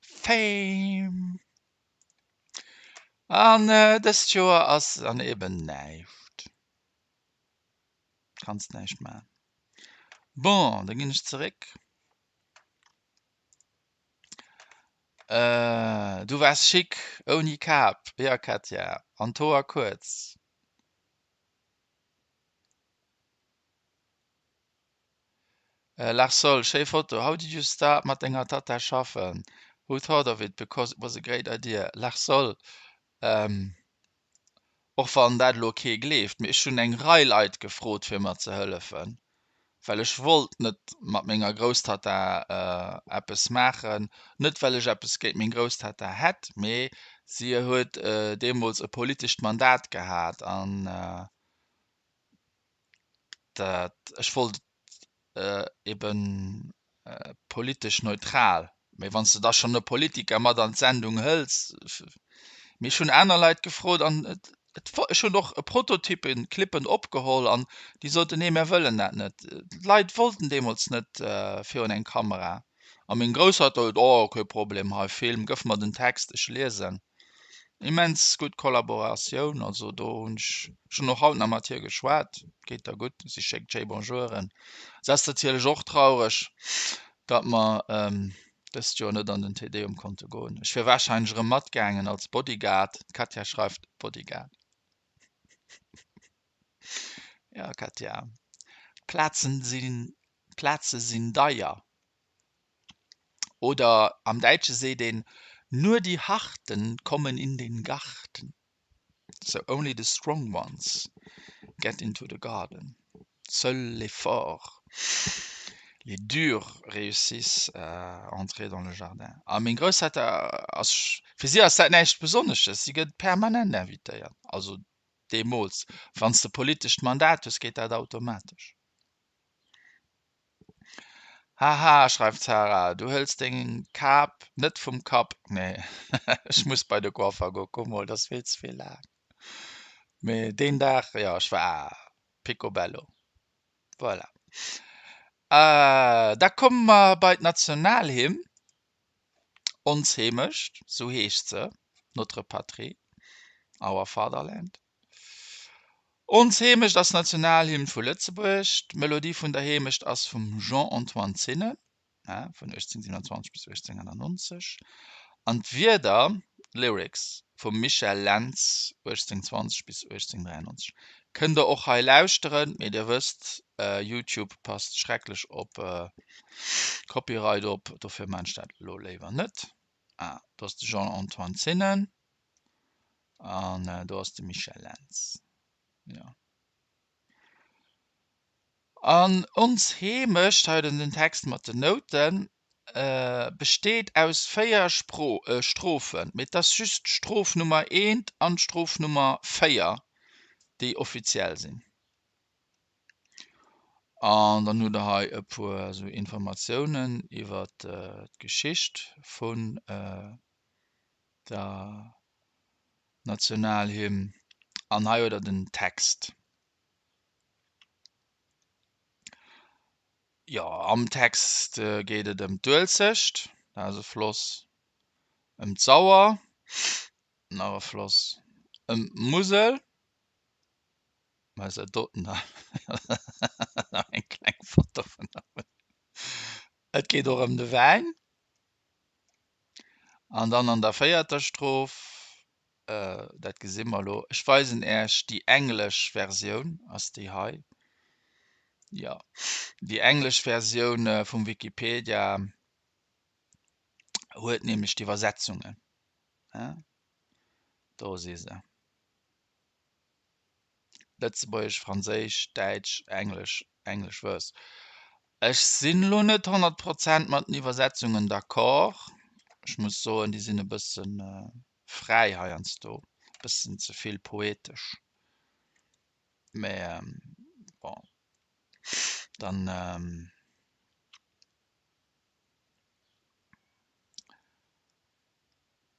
Speaker 1: Fame! An dëst Joer ass dann eben näischt. Kanns näischt man. Bon, da ginn ech zeréck. Du waars chic ouni Kap, jo Katja, an d'Hoer kuerz. Larsol, schéi Foto, how did you start mat denger Tatta schaffen? Who thought of it? Because it was a great idea. Larsol, och wann dat elo kee gleeft, mee ech hunn eng Rei Leit gefrot fir mer ze hëllefen, well ech wollt net mat menger Grousstatta eppes maachen, net well ech eppes géint meng Grousstatta hätt, mee si huet deemools e politescht Mandat gehat an dat ech wollt eben politesch neutral, mee wann s de da schonn e Politiker mat an d'Sendung hëls, mee ech hunn aner Leit gefrot an et ech hunn och Prototypen, Clippen opgeholl an déi soten, nee mär wëllen dat net. D'Leit wollten deemools net virun eng Kamera a meng Grousshatt huet, oh kee Problem, hei Film, gëff mer den Text, ech liesen. Immens gutt Kollaboratioun, also do hunn ech schonn och haut nach mat hir geschwat, geet der gutt, si schéckt schéi Bonjouren. Se ass natierlech och traureg, datt mer dëst Joer net an den Te Deum konnte goen. Ech wier warscheinlech erëm matgaangen als Bodyguard, d'Katja schreift Bodyguard. Jo Katja, d'Plazen sinn, d'Plaze sinn deier. Oder am Däitsche seet een, Nur die Harten kommen in den Garten. So only the strong ones get into the garden. Seuls les forts, les durs réussissent à entrer dans le jardin. A meng Groussetta ass, fir si ass dat näischt Besonnesches, si gëtt permanent invitéiert. Also deemools, wann s de politescht Mandat hues, geet dat automatesch. Haha, schreift d'Sarah, du hëls deng Kap net vum Kapp. Nee, ech muss bei de Coiffer goen, kuck mol, dat ass vill ze vill laang. Mee deen Dag, jo, ech war picobello. Voilà. Da komme mer bei d'Nationalhymn, Ons Heemecht, sou heescht se, Notre Patrie, Our Fatherland. Ons Heemecht ass d'Nationalhymn vu Lëtzebuerg. D'Melodie vun der Heemecht ass vum Jean-Antoine Zinnen, vun 1827 bis 1890, an d'Wierder, Lyrics. Vum Michel Lentz, 1820 bis 1893. Kënnt der och hei lauschteren, mee dir wësst, Youtube passt schrecklech op Copyright op, dofir maan ech dat elo léiwer net. Ah, do ass de Jean-Antoine Zinnen an do ass de Michel Lentz, jo. An Ons Heemecht, hei den Text mat den Nouten, besteet aus 4 Strophen, mee et ass just d'Stroph Nummer eent an d'Stroph Nummer 4, déi offiziell sinn. An dann hutt der hei e puer esou Informatiounen iwwer d'Geschicht vun der Nationalhymn. An hei hutt der den Text. Jo, am Text geet et ëm d'Uelzecht, dat ass e Floss, ëm d'Sauer, nach e Floss, ëm d'Musel, wat ass dat doten da? Nach eng kleng Foto vun der Musel. Et geet och ëm de Wäin. An dann an der véierter Stroph Dat gesi mer elo. Ech weisen Äech déi englesch Versioun, ass déi hei. Jo, déi englesch Versioun vum Wikipedia huet nämlech d'Iwwersetzungen. Do si se. Lëtzebuergesch, Franséisch, Däitsch, Englesch, Englesch Verse. Ech sinn elo net 100 Prozent mat den Iwwersetzungen d'accord. Ech muss soen, déi sinn e bëssen fräi heiansdo, e bëssen ze vill poetesch. Mä bon, dann.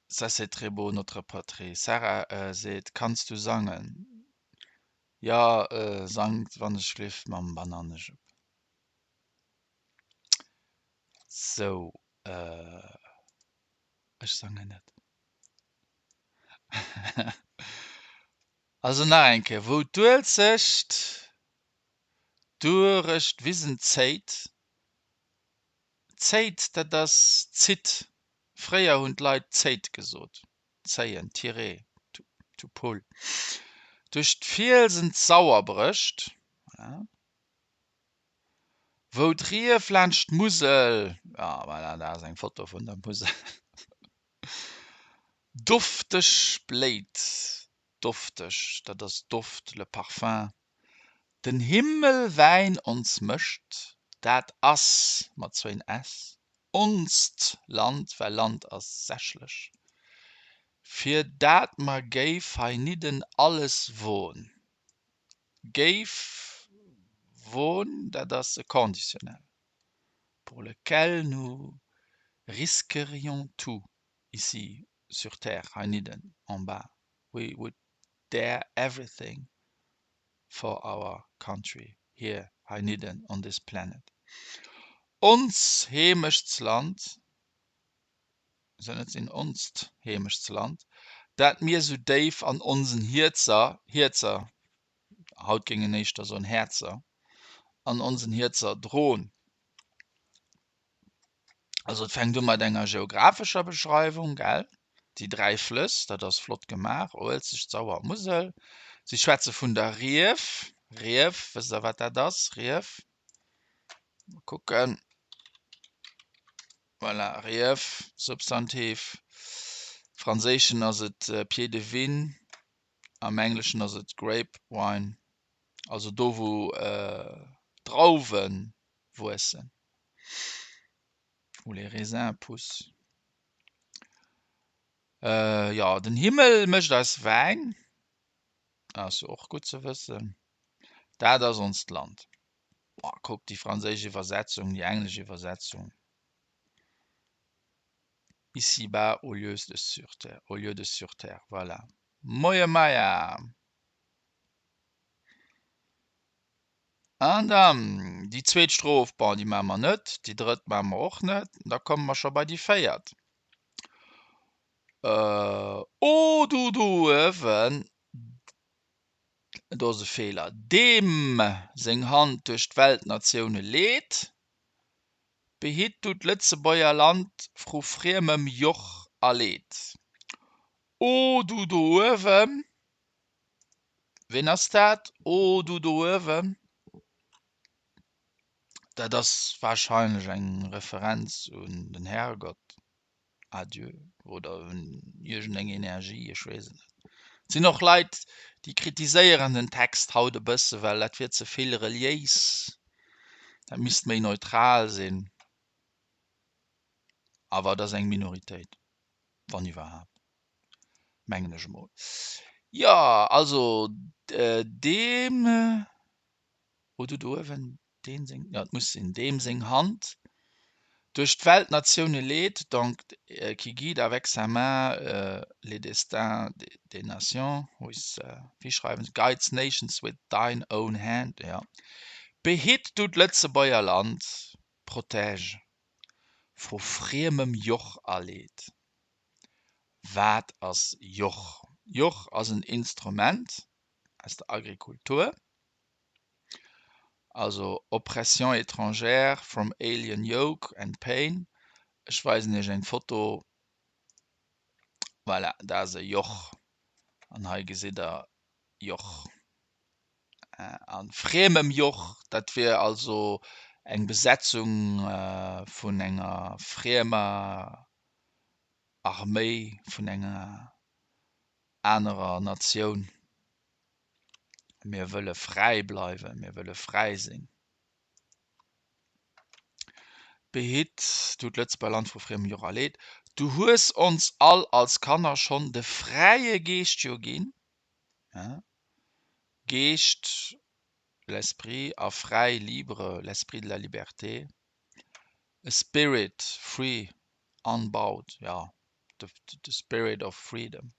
Speaker 1: Ça c'est très beau notre patrie. Sarah seet, Kanns du sangen? Jo, sangt wann ech gliff mam Banannejupp. Sou, ech sangen net. Also nach eng Kéier, Wou d'Uelzecht durech d'Wisen zéit, Zéit, dat ass zitt. Fréier hunn d'Leit zéit gesot, zéien, tirer, to pull. Duerch d'Fielsen d'Sauer brécht, voilà. Wou d'Rief laanscht d'Musel, jo, voilà, dat ass eng Foto vun der Musel, dofteg bléit, dofteg, dat ass Doft, le parfum, Den Himmelwäin ons mécht, dat ass, mat zwéin s, onst Land, well Land ass sächlech, fir dat mer géif heinidden alles won. Géif won, dat ass e Conditionnel, pour lequel nous risquerions tout, ici, sur terre, heinidden, en bas, we would dare everything for our country here heinidden on this planet. Ons Heemechtsland, soll net sinn onst Heemechtsland, dat mir sou déif an onsen Hierzer, Hierzer, haut géing een éischter soen Häerzer, an onsen Hierzer dron. Also et fänkt u mat enger geographescher Beschreiwung, gell? Déi 3 Flëss, dat ass flott gemaach, Uelzecht, Sauer, Musel. Si schwätze vun der Rief, Rief, wësst der wat dat ass, Rief? Mol kucken. Voilà, Rief, Substantiv. Franséischen ass et Pied de vigne, am Engleschen ass et Grape wine, also do wou Drauwe wuessen. Où les raisins poussent. Äh, jo, den Himmel mécht eis Wäin. Ass jo och gutt ze wëssen. Dat ass onst Land. Boah, kuck déi franséisch Iwwersetzung, déi englesch Iwwersetzung. Ici-bas au lieu de sur terre, au lieu de sur terre, voilà. Moie Maya! An dann déi zweet Strof, bon, déi maache mer net, déi drëtt maache mer och net, da komme mer scho bei déi véiert. O du do uewen, do ass e Feeler, deem seng Hand duerch d'Weltnatioune leet, behitt du d'Lëtzebuerger Land vru friemem Joch a Leed. O du do uewen, ween ass dat? O du do uewen, dat ass warscheinlech eng Referenz un den Herrgott, à Dieu, oder un iergendeng Energie, ech weess et net. Et sinn och Leit, déi kritiséieren den Text haut e bësse well dat wier ze vill reliéis, dat misst méi neutral sinn. Awer et ass eng Minoritéit, wann iwwerhaapt, mengen ech emol. Jo, also deem, oh du do uewen, deen seng, jo et muss sinn, deem seng Hand duerch d'Welt d'Natioune leet, donc qui guide avec sa main les destins des nations, wéi schreiwen se, guides nations with thine own hand, jo. Behitt du d'Lëtzebuerger Land, protège vru friemem Joch a Leed. Wat ass Joch? Joch ass en Instrument aus der Agrikultur, also Oppression étrangère, from alien yoke and pain. Ech weisen iech eng Foto, voilà, dat ass e Joch an hei gesitt der Joch. A friemem Joch, dat wier also eng Besetzung vun enger friemer Arméi, vun enger anerer Natioun. Mir wëlle fräi bleiwen, mir wëlle fräi sinn. Behitt du d'Lëtzebuerger Land vru friemem Joch a Leed. Du hues ons all als Kanner schonn de fräie Geescht jo ginn. Geescht, l'esprit, a fräi, libre, l'esprit de la liberté, a spirit, free, unbound, jo, the spirit of freedom.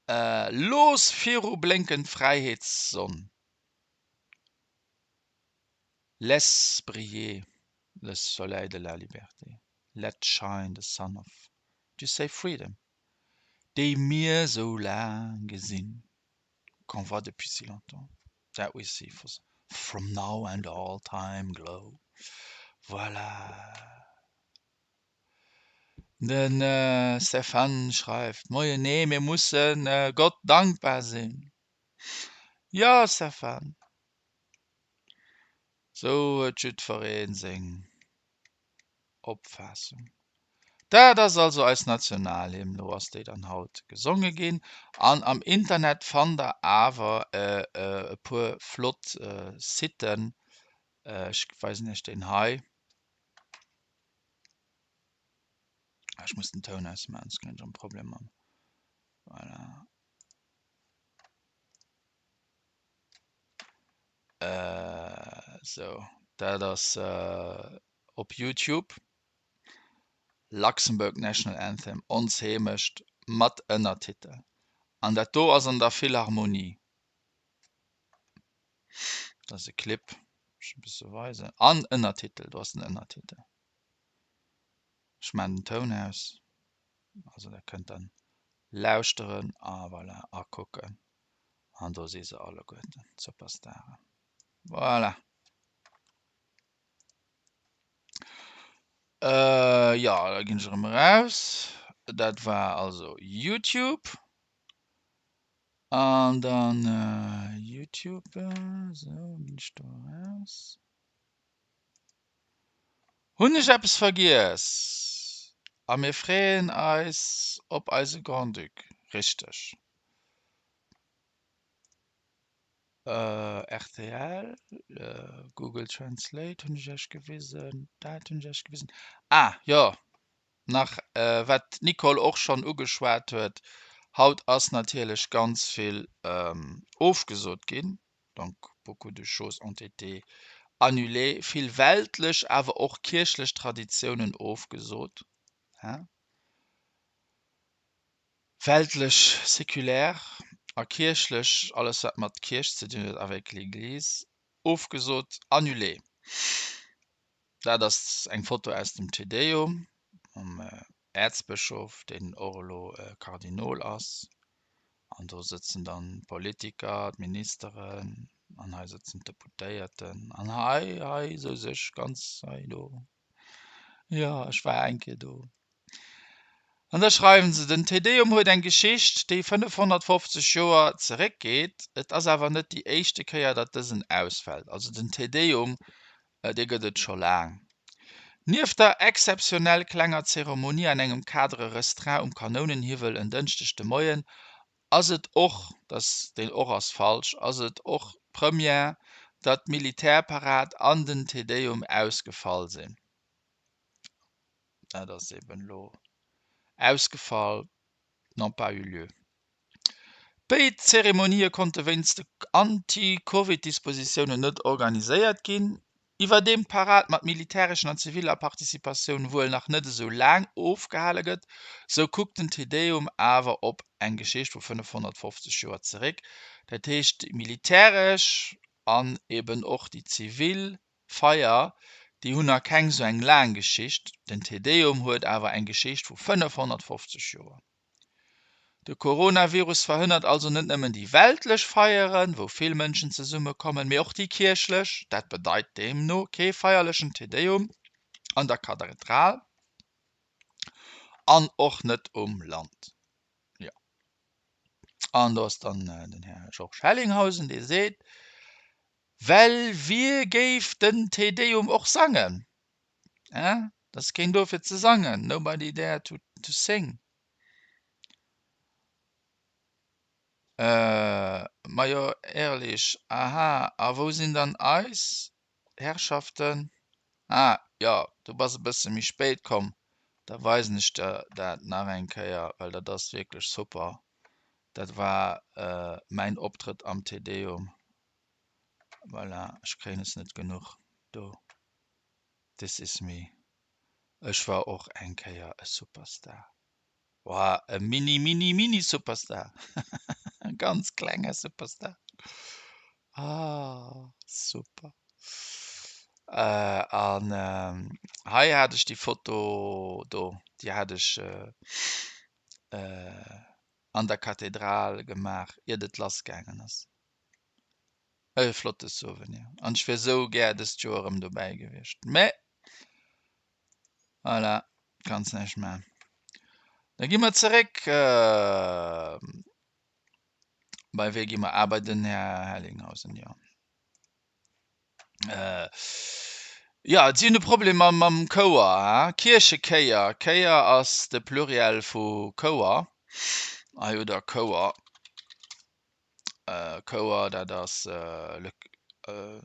Speaker 1: Looss viru blénken d'Fräiheetssonn, laisse briller le soleil de la liberté, let shine the sun of, do you say freedom? Déi mir sou laang gesinn, qu'on voit depuis si longtemps, that we see for from now and all time glow. Voilà. De Stéphane schreift, Moien, nee, mir musse Gott dankbar sinn. Jo, Stéphane, sou huet jiddweree seng Opfaassung. Dat ass also eis Nationalhymn. Lo ass déi dann haut gesonge ginn. An am Internet fannt der awer e puer flott Siten. Ech weisen iech deen hei. Ech muss den Toun ausmaachen, soss kréien ech erëm Problemer. Voilà. Sou, dat ass op Youtube. Luxembourg National Anthem, Ons Heemecht mat Ënnertitel. An dat do ass an der Philharmonie. Dat ass e Clip, ech e bësse weisen. An Ënnertitel, do ass den Ënnertitel. Ech maachen den Toun aus. Also der kënnt dann lauschteren a voilà, a kucken. An do si se alleguerten, d'Superstaren. Voilà. Äh, jo, da ginn ech erëm eraus. Dat war also YouTube. An dann äh, YouTube, äh, sou, ginn ech do eraus. Hunn ech eppes vergiess? A mir freeën eis op eise Grand-Duc, richteg? Rtl, Google Translate hunn ech iech gewisen, dat hunn ech iech gewisen. Ah jo, nach wat d'Nicole och schonn ugeschwat huet, haut ass natierlech ganz vill ofgesot ginn, donc beaucoup de choses ont été annulées, vill weltlech awer och kierchlech Traditiounen ofgesot. Weltlech, séculaire, a kierchlech, alles wat mat Kierch ze dinn huet, avec l'Église, ofgesot, annulé. Dat ass eng Foto aus dem Te Deum mam Äerzbëschof, deen och elo Kardinol ass. An do sëtzen dann d'Politiker, d'Ministeren an hei sëtzen d'Deputéierten an hei, hei souz ech ganz hei do. Jo, ech war eng Kéier do. An da schreiwen se, Den Te Deum huet eng Geschicht, déi 550 Joer zeréckgeet. Et ass awer net déi éischte Kéier, datt dësen ausfält. Also den Te Deum, dee gëtt et scho laang. Nieft der exzeptionell klenger Zeremonie an engem Cadre restreint um Kanounenhiwwel en Dënschdeg de Moien, ass et och, dass deen och ass falsch, ass et och d'Première, datt d'Militärparad an den Te Deum ausgefall sinn. Dat ass eben elo ausgefall, n'ont pas eu lieu. Béid Zeremonië konnte wéinst de Anti-Covid-Dispositiounen net organiséiert ginn. Iwwerdeem d'Parad mat militäreschen an ziviller Participatioun wuel nach net esou laang ofgehale gëtt, sou kuckt den Te Deum awer op eng Geschicht vu 550 Joer zeréck. Dat heescht déi militäresch an eben och déi zivil Feier, déi hunn nach keng sou eng laang Geschicht, den Te Deum huet awer eng Geschicht vu 550 Joer. De Coronavirus verhënnert also net nëmmen déi weltlech Feieren, wou vill Mënschen zesumme kommen, mee och déi kierchlech. Dat bedeit deemno kee feierlechen Te Deum an der Kathedral an och net um Land. Jo. An do ass dann den Här Georges Hellinghausen, dee seet, Well wie géif den Te Deum och sangen? Äh? Et ass keen do fir ze sangen, nobody there to to sing. Äh, majo ehrlich, aha, a wou sinn dann eis Herrschaften? Ah, jo, du bass e bësse méi spéit komm, da weisen ech der dat nach eng Kéier, well dat ass wierklech super. Dat war mäin Optrëtt am Te Deum. Voilà, ech kréien es net genuch do. This is me. Ech war och eng Kéier e Superstar. Woah, e mini mini mini Superstar. E ganz klenge Superstar. Ah, super. An hei hat ech déi Foto do, déi hat ech an der Kathedral gemaach, iert et lass gaangen ass. E flotte Souvenir an ech wier sou gär dëst Joer erëm dobäi gewiescht, mä voilà, kanns näischt maachen. Da gi mer zeréck, bei wee gi mer? Ah, bei den Här Hellinghausen, jo. Jo, si hunn e Problem mam, mam Chouer, ha? Kierchekéier, Kéier ass de Pluriel vu Chouer. Hei hutt Der Chouer. Chouer, dat ass le,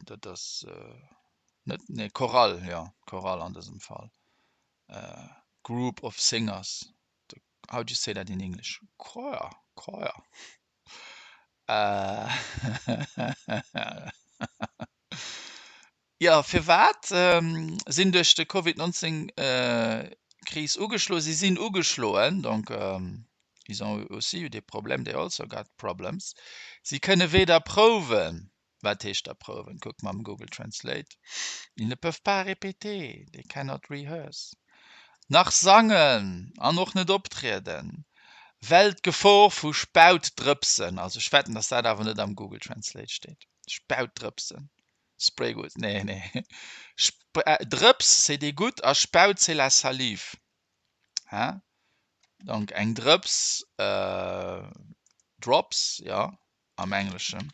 Speaker 1: dat ass net, nee, Chorale, jo, Chorale an dësem Fall. Group of singers, how do you say that in English? Choir, choir. Jo, firwat sinn duerch de Covid 19 Kris ugeschloen? Si sinn ugeschloen, donc ils ont aussi eu des problèmes, they also got problems. Si kënne weder prouwen, wat heescht da prouwen? Kuck mam Google Translate, ils ne peuvent pas répéter, they cannot rehearse, nach sangen an och net optrieden, well d'Gefor vu Spautdrëpsen, also ech wetten, datt dat awer net am Google Translate steet, Spautdrëpsen, Spray gutt, nee nee Sp Drëps c'est des gouttes a Spaut c'est la salive hein donc eng Drëps drops jo am Engleschen.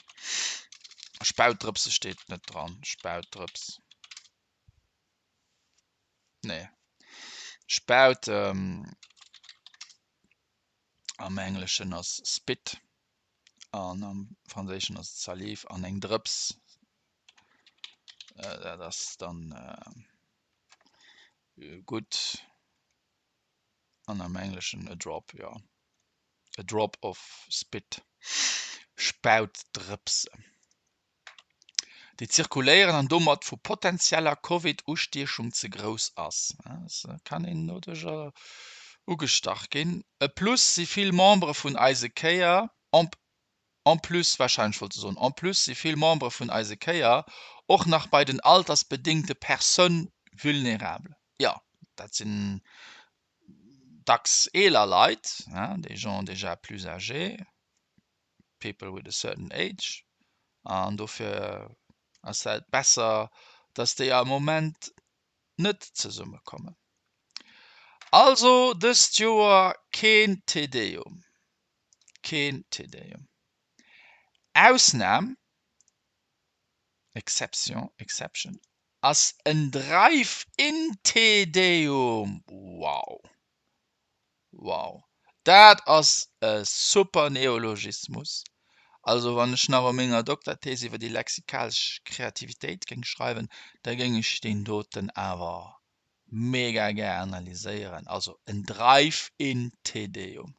Speaker 1: Spautdrëpse steet net dran, Spautdrëps nee Spaut am Engleschen ass spit. An am Franséischen ass et Salive an eng Drëps, dat ass dann gutt. An am Engleschen a drop, jo, a drop of spit, Spautdrëpsen. Déi zirkuléieren an domat vu potenzieller Covid-Ustiechung ze grouss ass. Et kann een doduercher ugestach ginn. E plus si vill Membere vun eise Kéier, en plus warscheinlech wollt se soen, en plus si vill Membere vun eise Kéier och nach bei den altersbedéngte Personnes vulnérables. Jo, dat sinn dacks eeler Leit, des gens déjà plus âgés. people with a certain age an dofir ass dat besser, dass déi am Moment net zesummekommen. Also dëst Joer keen Te Deum. Keen Te Deum. Ausnam, Exception, exception, ass en Drive-in Te Deum. Wow! Wow! Dat ass e super Neologismus. Also wann ech nach u menger Dokterthees iwwer déi lexikalesch Kreativitéit géing schreiwen, da géing ech deen doten awer mega gär analyséieren. Also en Drive-in Te Deum.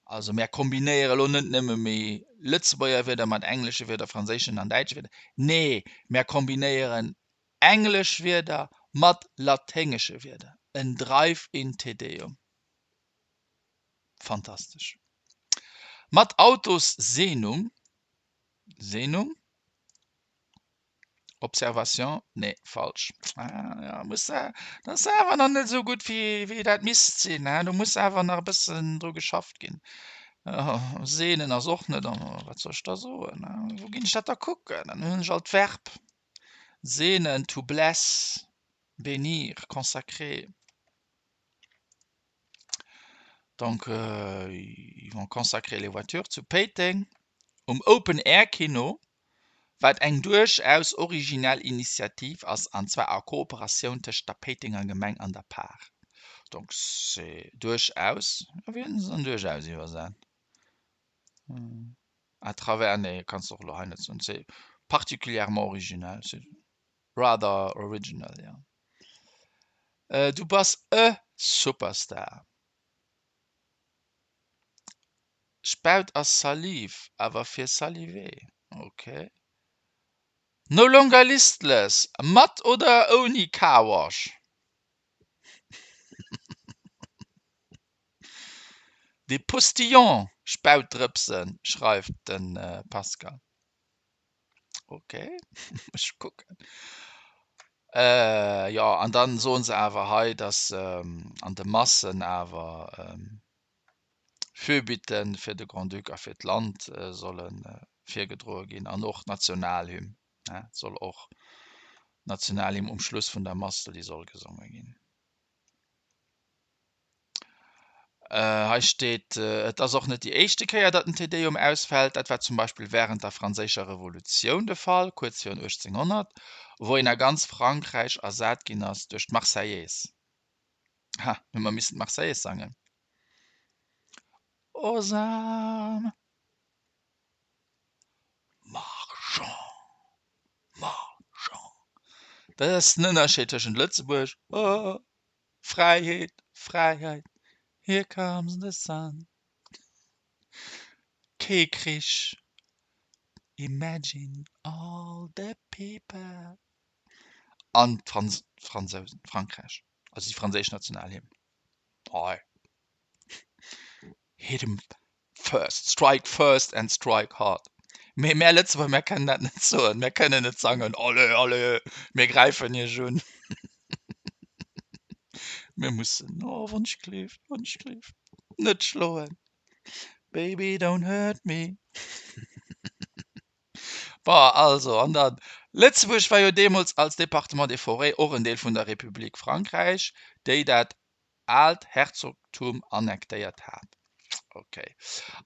Speaker 1: Also mär kombinéiere lo net nëmme méi Lëtzebuerger Wierder mat englesche Wierder, franséischen an däitsche Wierder, nee, mär kombinéieren englesch Wierder mat laténgesche Wierder. En Drive-in Te Deum. Fantastesch. Mat Autosseenung, Seenung? Observation, nee, falsch. Ah, ja, muss, äh, das ass awer nach net esou gutt, wéi, wéi dat misst sinn. Hein? Do muss awer nach e bëssen dru geschafft ginn. Äh, Sehnen ass och net, an wat soll ech da soen? Hein? Wou ginn ech dat da kucken? Dann hunn ech alt d'Verb. Sehnen, to bless, bénir, consacrer. Donc, euh, ils vont consacrer les voitures zu Péiteng um Open Air Kino. Wat eng duerchaus originell Initiativ ass, an zwar a Kooperatioun tëscht der Péitenger Gemeng an der Par. Donc c'est duerchaus, jo wéi hunn se dann duerchaus iwwersat? À travers, nee kanns de och elo hei net soen, c'est particulièrement original, c'est rather original, jo. Du bass e Superstar. Spaut ass Salive, awer fir saliver. Ok. No longer listless, mat oder ouni Carwash? Des Postillons, Spautdrëpsen, schreift de Pascal. Ok, ech kucken. Jo, an dann soen se awer hei, dass an de Massen awer Fürbitte fir de Grand-Duc a fir d'Land solle virgedroe ginn an och d'Nationalhymn soll och, d'Nationalhymn um Schluss vun der Mass, déi soll gesonge ginn. Hei steet, Et ass och net déi éischte Kéier, datt den Te Deum ausfält. Dat war zum Beispill wärend der Franséischer Revolutioun de Fall, kuerz virun 1800, wou een a ganz Frankräich ersat ginn ass duerch d'Marseillaise. Ha, hu mer missen d'Marseillaise sangen. Aux armes! Marchons! Marchons! Dat ass den Ënnerscheed tëschent Lëtzebuerg, oh, Fräiheet, Fräiheit, here comes the sun, kee Krich, imagine all the people, an d'Fransousen, Frankräich, also déi franséisch Nationalhymn. Hei. Hit 'em first, strike first and strike hard. Mee mär Lëtzebuerger, mär kënnen dat net soen, mär kënnen net sangen, Allez, allez, mir gräifen iech un. Mir mussen, oh, Wonschgleeft, Wonschgleeft, net schloen, Baby, don't hurt me. Bon, also, an dann, Lëtzebuerg war jo deemools als Département des Forêts och en Deel vun der Republik Frankräich, déi dat aalt Herzogtum annektéiert hat. Ok.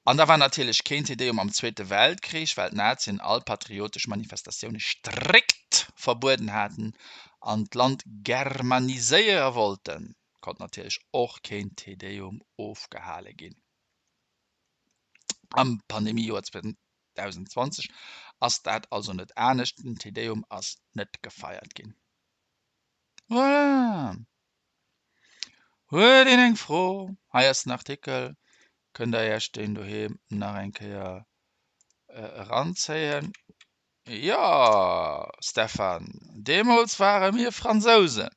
Speaker 1: An da war natierlech keen Te Deum am Zweete Weltkrich, well d'Nazien all patriotesch Manifestatioune strikt verbueden haten an d'Land germaniséiere wollten, konnt natierlech och keen Te Deum ofgehale ginn. Am Pandemiejoer 2020 ass dat also net anescht, den Te Deum ass net gefeiert ginn. Voilà! Huet een eng Fro? Hei ass den Artikel, kënnt der Iech deen doheem nach eng Kéier eranzéien. Jo, Stefan, deemools ware mir Fransousen.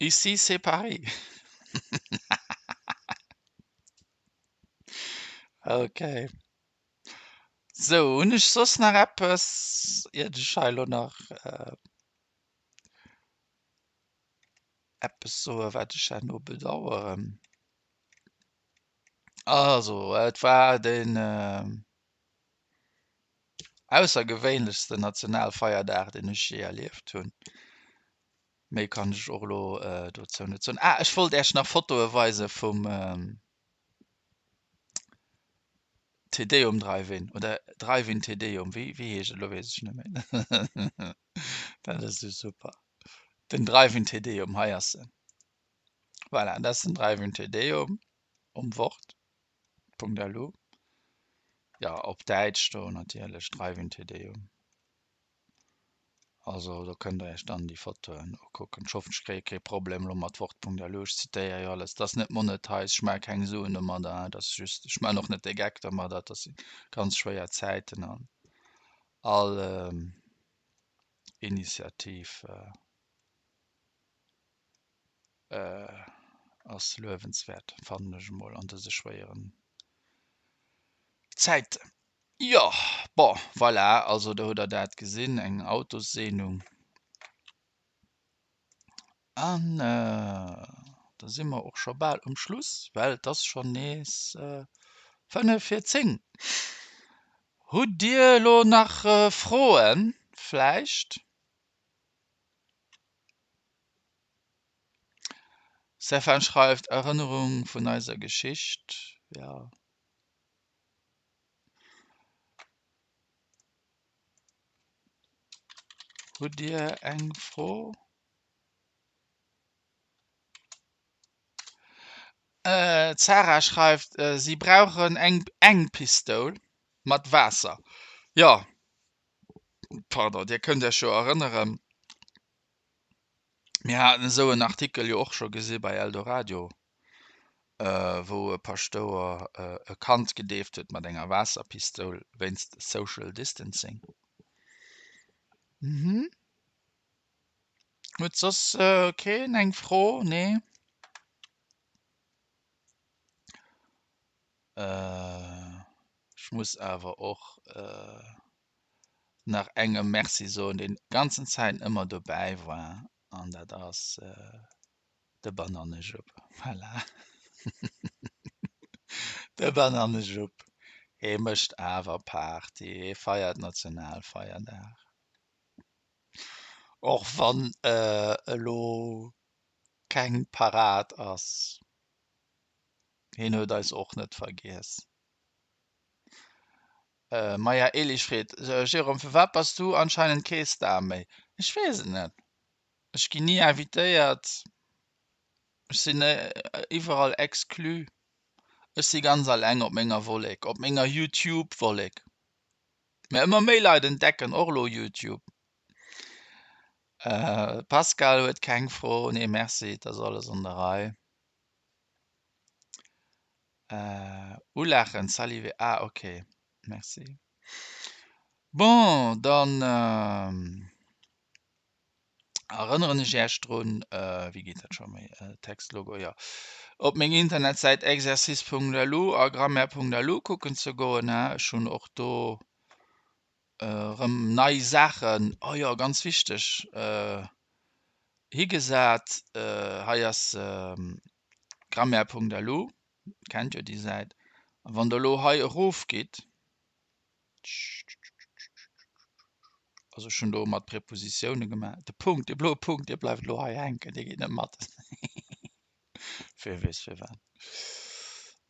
Speaker 1: Ici c'est Paris. Ok. Sou, hunn ech soss nach eppes, iert ech hei elo nach Eppes soe wat ech herno bedaueren. Also et war den aussergewéinlechsten Nationalfeierdag deen ech jee erlieft hunn. Méi kann ech och elo dozou net soen. Ah, ech wollt Äech nach Fotoe weise vum Te Deum Drive-In oder Drive-In Te Deum, wéi wéi heescht et elo weess ech net méi. Dat ass esou super. Den Drive-In Te Deum, hei ass en. Voilà, dat ass den Drive-In Te Deum um Wort. Punkt.lu. Ja, op Däitsch do natierlech Drive-In Te Deum. Also do kënnt der iech dann déi Fotoen ukucken. Ech hoffen ech kréie kee Problem elo mat Wort.lu, ech zitéiere jo alles. Dat ass net monetized, ech maache keng Suen domadder, dat ass just, ech maachen och net de Geck domadder, dat si ganz schwéier Zäiten an all Initiativ ass luewenswäert, fannen ech emol an dëse schwéieren Zäiten. Jo, bon, voilà, also do hutt Der dat gesinn, eng Autosseenung. An da si mer och scho bal um Schluss, well et ass schonn nees fënnef vir zéng. Hutt Dir elo nach Froen vläicht? Stefan schreift, Erënnerung vun eiser Geschicht, jo. Hutt Dir eng Fro? D'Sarah schreift, si brauchen eng eng Pistoul mat Waasser. Jo, pardon, Dir kënnt Iech jo erënneren, mir haten esou en Artikel jo och scho gesi bei Eldoradio. wou e Paschtouer e Kand gedeeft huet mat enger Waasserpistoul wéinst Social Distancing. Mhm. Huet soss keen eng Fro? Nee? Ech muss awer och nach engem Merci soen, deen d'ganzen Zäit ëmmer dobäi war, an dat ass De Banannejupp, voilà. De Banannejupp, hee mécht awer Party, hee feiert Nationalfeierdag. Och wann elo keng Parad ass, heen huet eis och net vergiess. Maya Elich freet, Jérôme, firwat bass du anscheinend kee Star méi? Ech weess et net. Ech ginn ni invitéiert, ech sinn iwwerall exclu. Ech si ganz alleng op menger Wollek, op menger YouTube-Wollek. Mä ëmmer méi Leit entdecken och elo YouTube. Pascal huet keng Fro, nee merci, et ass alles an der Rei. Ulaachen, saliver, ah ok, merci. Bon, dann. Erënneren ech Iech drun, wéi geet dat scho méi, Textlogo, jo, op meng Internetsäit exercice.lu a grammaire.lu kucken ze goen. Ech hunn och do erëm nei Saachen, oh jo, ganz wichteg, higesat. Hei ass grammaire.lu, kennt jo déi Säit. A wann Der elo hei erofgitt, Also ech hunn do mat Prepositioune gemaach. De Punkt, dee bloe Punkt, dee bleift elo hei hänken, dee geet net mat. Wie weess firwat.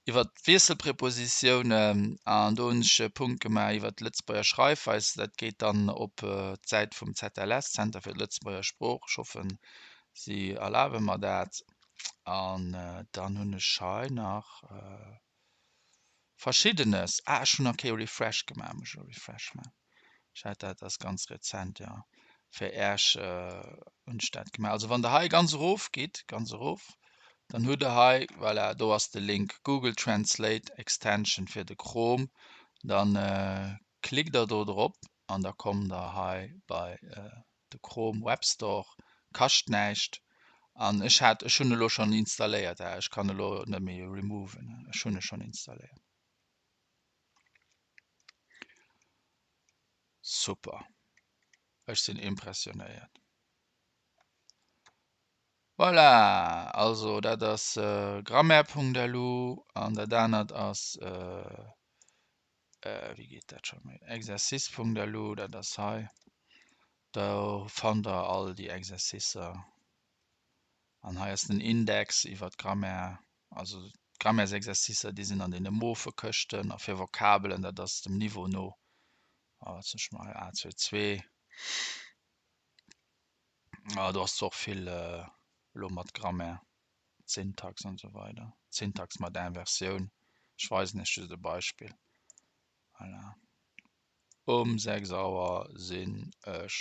Speaker 1: Iwwer d'Wiesselprepositiounen an do hunn ech e Punkt gemaach iwwer d'Lëtzebuerger Schreifweis. Dat geet dann op d'Säit vum ZLS, Zenter fir d'Lëtzebuerger Sprooch. Ech hoffen, si erlabe mer dat. An dann hunn ech hei nach. Verschiddenes. Ah, ech hunn nach kee Refresh gemaach. Muss ech e Refresh maachen. Ech hat dat, ass ganz rezent, jo. Fir Äerch hunn ech dat gemaach. Also wann Der hei ganz erof gitt, ganz erof, dann hutt Der hei, voilà, do ass de Link Google Translate Extension fir de Chrome. Dann klickt Der do drop an da kommt Der hei bei de Chrome Web Store. Kascht näischt. An ech hat, ech hunn elo schonn installéiert, ech kann elo net méi removen, ech hunn e schonn installéiert. Super, ech sinn impressionéiert. Voilà, also dat ass grammaire.lu an dat anert ass, wéi geet dat scho méi, exercice.lu, dat ass hei, do fannt der all déi Exercicer. An hei ass den Index iwwer d'Grammaire, also d'Grammaires-Exercicer, déi sinn an deene mofe Këschten. A fir Vokabelen, dat ass dem Niveau no. A wat soll ech mer hei, A2, 2. Ah, do ass zwar och vill elo mat Grammaire, Syntax an esou weider. Syntax mat Inversioun. Ech weisen iech just e Beispill. Voilà. Um 6 Auer sinn ech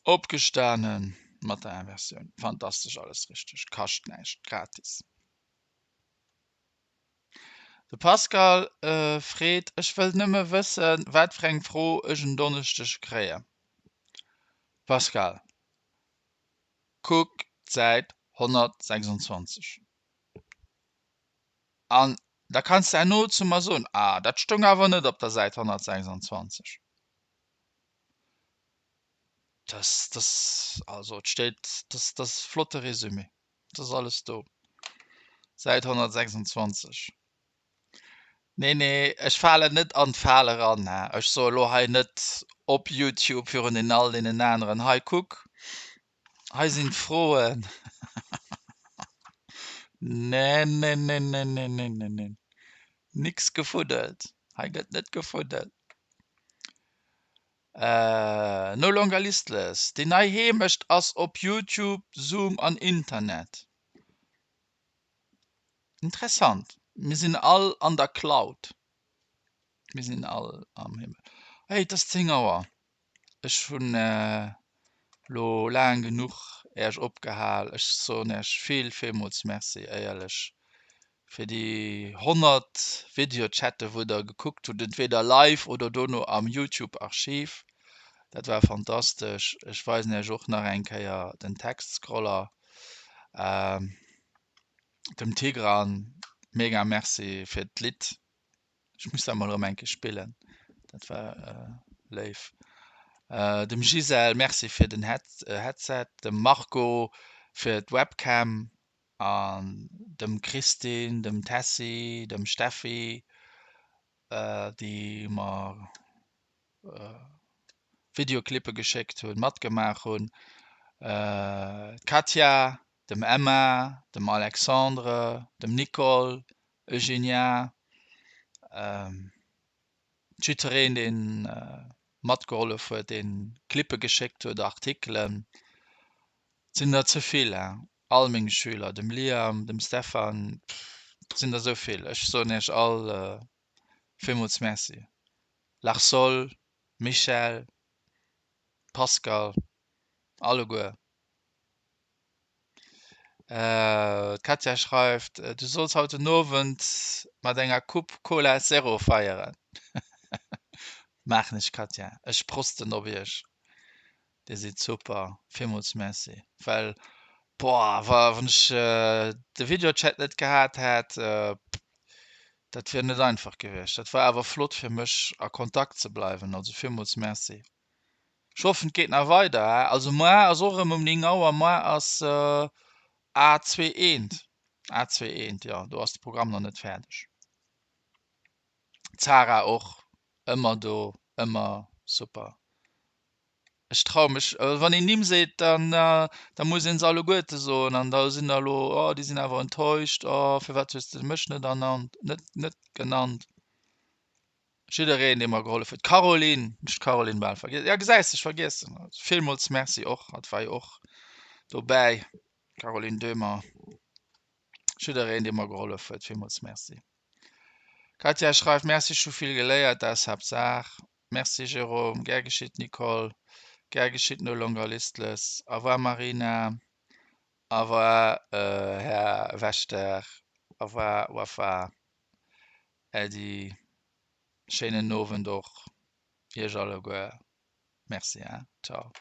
Speaker 1: opgestanen mat der Inversioun. Fantastesch, alles richteg, kascht näischt, gratis. De Pascal freet, Ech wëll nëmme wëssen, wat fir eng Fro ech en Donneschdeg kréien. Pascal, kuck d'Säit 126. An da kanns de herno zu mer soen, Ah, dat stoung awer net op der Säit 126. Das, das, also et steet, das, das ass e flotte Résumé. Dat ass alles do. Säit 126. Nee, nee, ech falen net an d'Fal eran. Hè. Ech soe elo hei net op YouTube virun den all deenen aneren, hei kuck, Hei sinn d'Froen. Nee, nee, nee, nee, nee, nee, nee, nee. Nix gefuddelt. Hei gëtt net gefuddelt. Äh, no longer listless. Déi nei Heemecht ass op YouTube, Zoom an Internet. Interessant. Mir sinn all an der Cloud. Mir sinn all am Himmel. Hey, et ass 10 Auer. Ech hunn elo laang genuch Äech opgehal. Ech soen Äech vill, villmools Merci, éierlech, fir déi 100 Videochatte wou Der gekuckt hutt, entweder live oder dono am Youtube-Archiv. Dat war fantastesch. Ech weisen Äech och nach eng Kéier den Textscroller. Dem Tigran mega Merci fir d'Lidd. Ech muss dat mol erëm eng Kéier spillen. Dat war léif. Dem Gisèle Merci fir den Headset, dem Marco fir d'Webcam an dem Christine, dem Tessy, dem Steffi, déi mer Videoclippe geschéckt hunn, matgemaach hunn, d'Katja, dem Emma, dem Alexandre, dem Nicole, Eugenia, jiddereen deen matgehollef huet, deen Clippe geschéckt huet, Artikelen, et sinn der ze vill, all meng Schüler, dem Liam, dem Stefan, et sinn der esou vill, ech soen iech all villmools Merci, Larsol, Michèle, Pascal, alleguer. D'Katja schreift, Du solls haut den Owend mat enger Coupe Cola Zero feieren. Maachen ech, Katja. Ech prosten op iech. Dir sidd super. Villmools Merci. Well, boah, wann ech de Videochat net gehat hätt, dat wier net einfach gewiescht. Dat war awer flott fir mech a Kontakt ze bleiwen. Also villmools Merci. Ech hoffen et geet nach weider he. Also moar ass och erëm um 9 Auer, moar ass A2 eent, A2 eent, jo do ass de Programm nach net fäerdeg. D'Sarah och ëmmer do, ëmmer super. Ech traue mech, wann een Nimm seet, dann da muss een se alleguerte soen an da sinn der elo, oh déi sinn awer enttäuscht, oh firwat hues de mech net ernannt, net net genannt. Jiddereen dee mer gehollef huet. D'Caroline, ech d'Caroline bal vergiess. Ja gesäis de, ech vergiessen. Villmools Merci och, hatt war jo och dobäi, Caroline Döhmer. Jiddereen dee mer gehollef huet, villmools Merci. Katja schreift, Merci, ech hu vill geléiert, dat ass Haaptsaach. Merci Jérôme, gär geschitt Nicole, gär geschitt No Longer Listless. Au revoir Marina, au revoir Här Wächter, au revoir Wafa. Äddi, schéinen Owend och iech alleguer. Merci hein, ciao.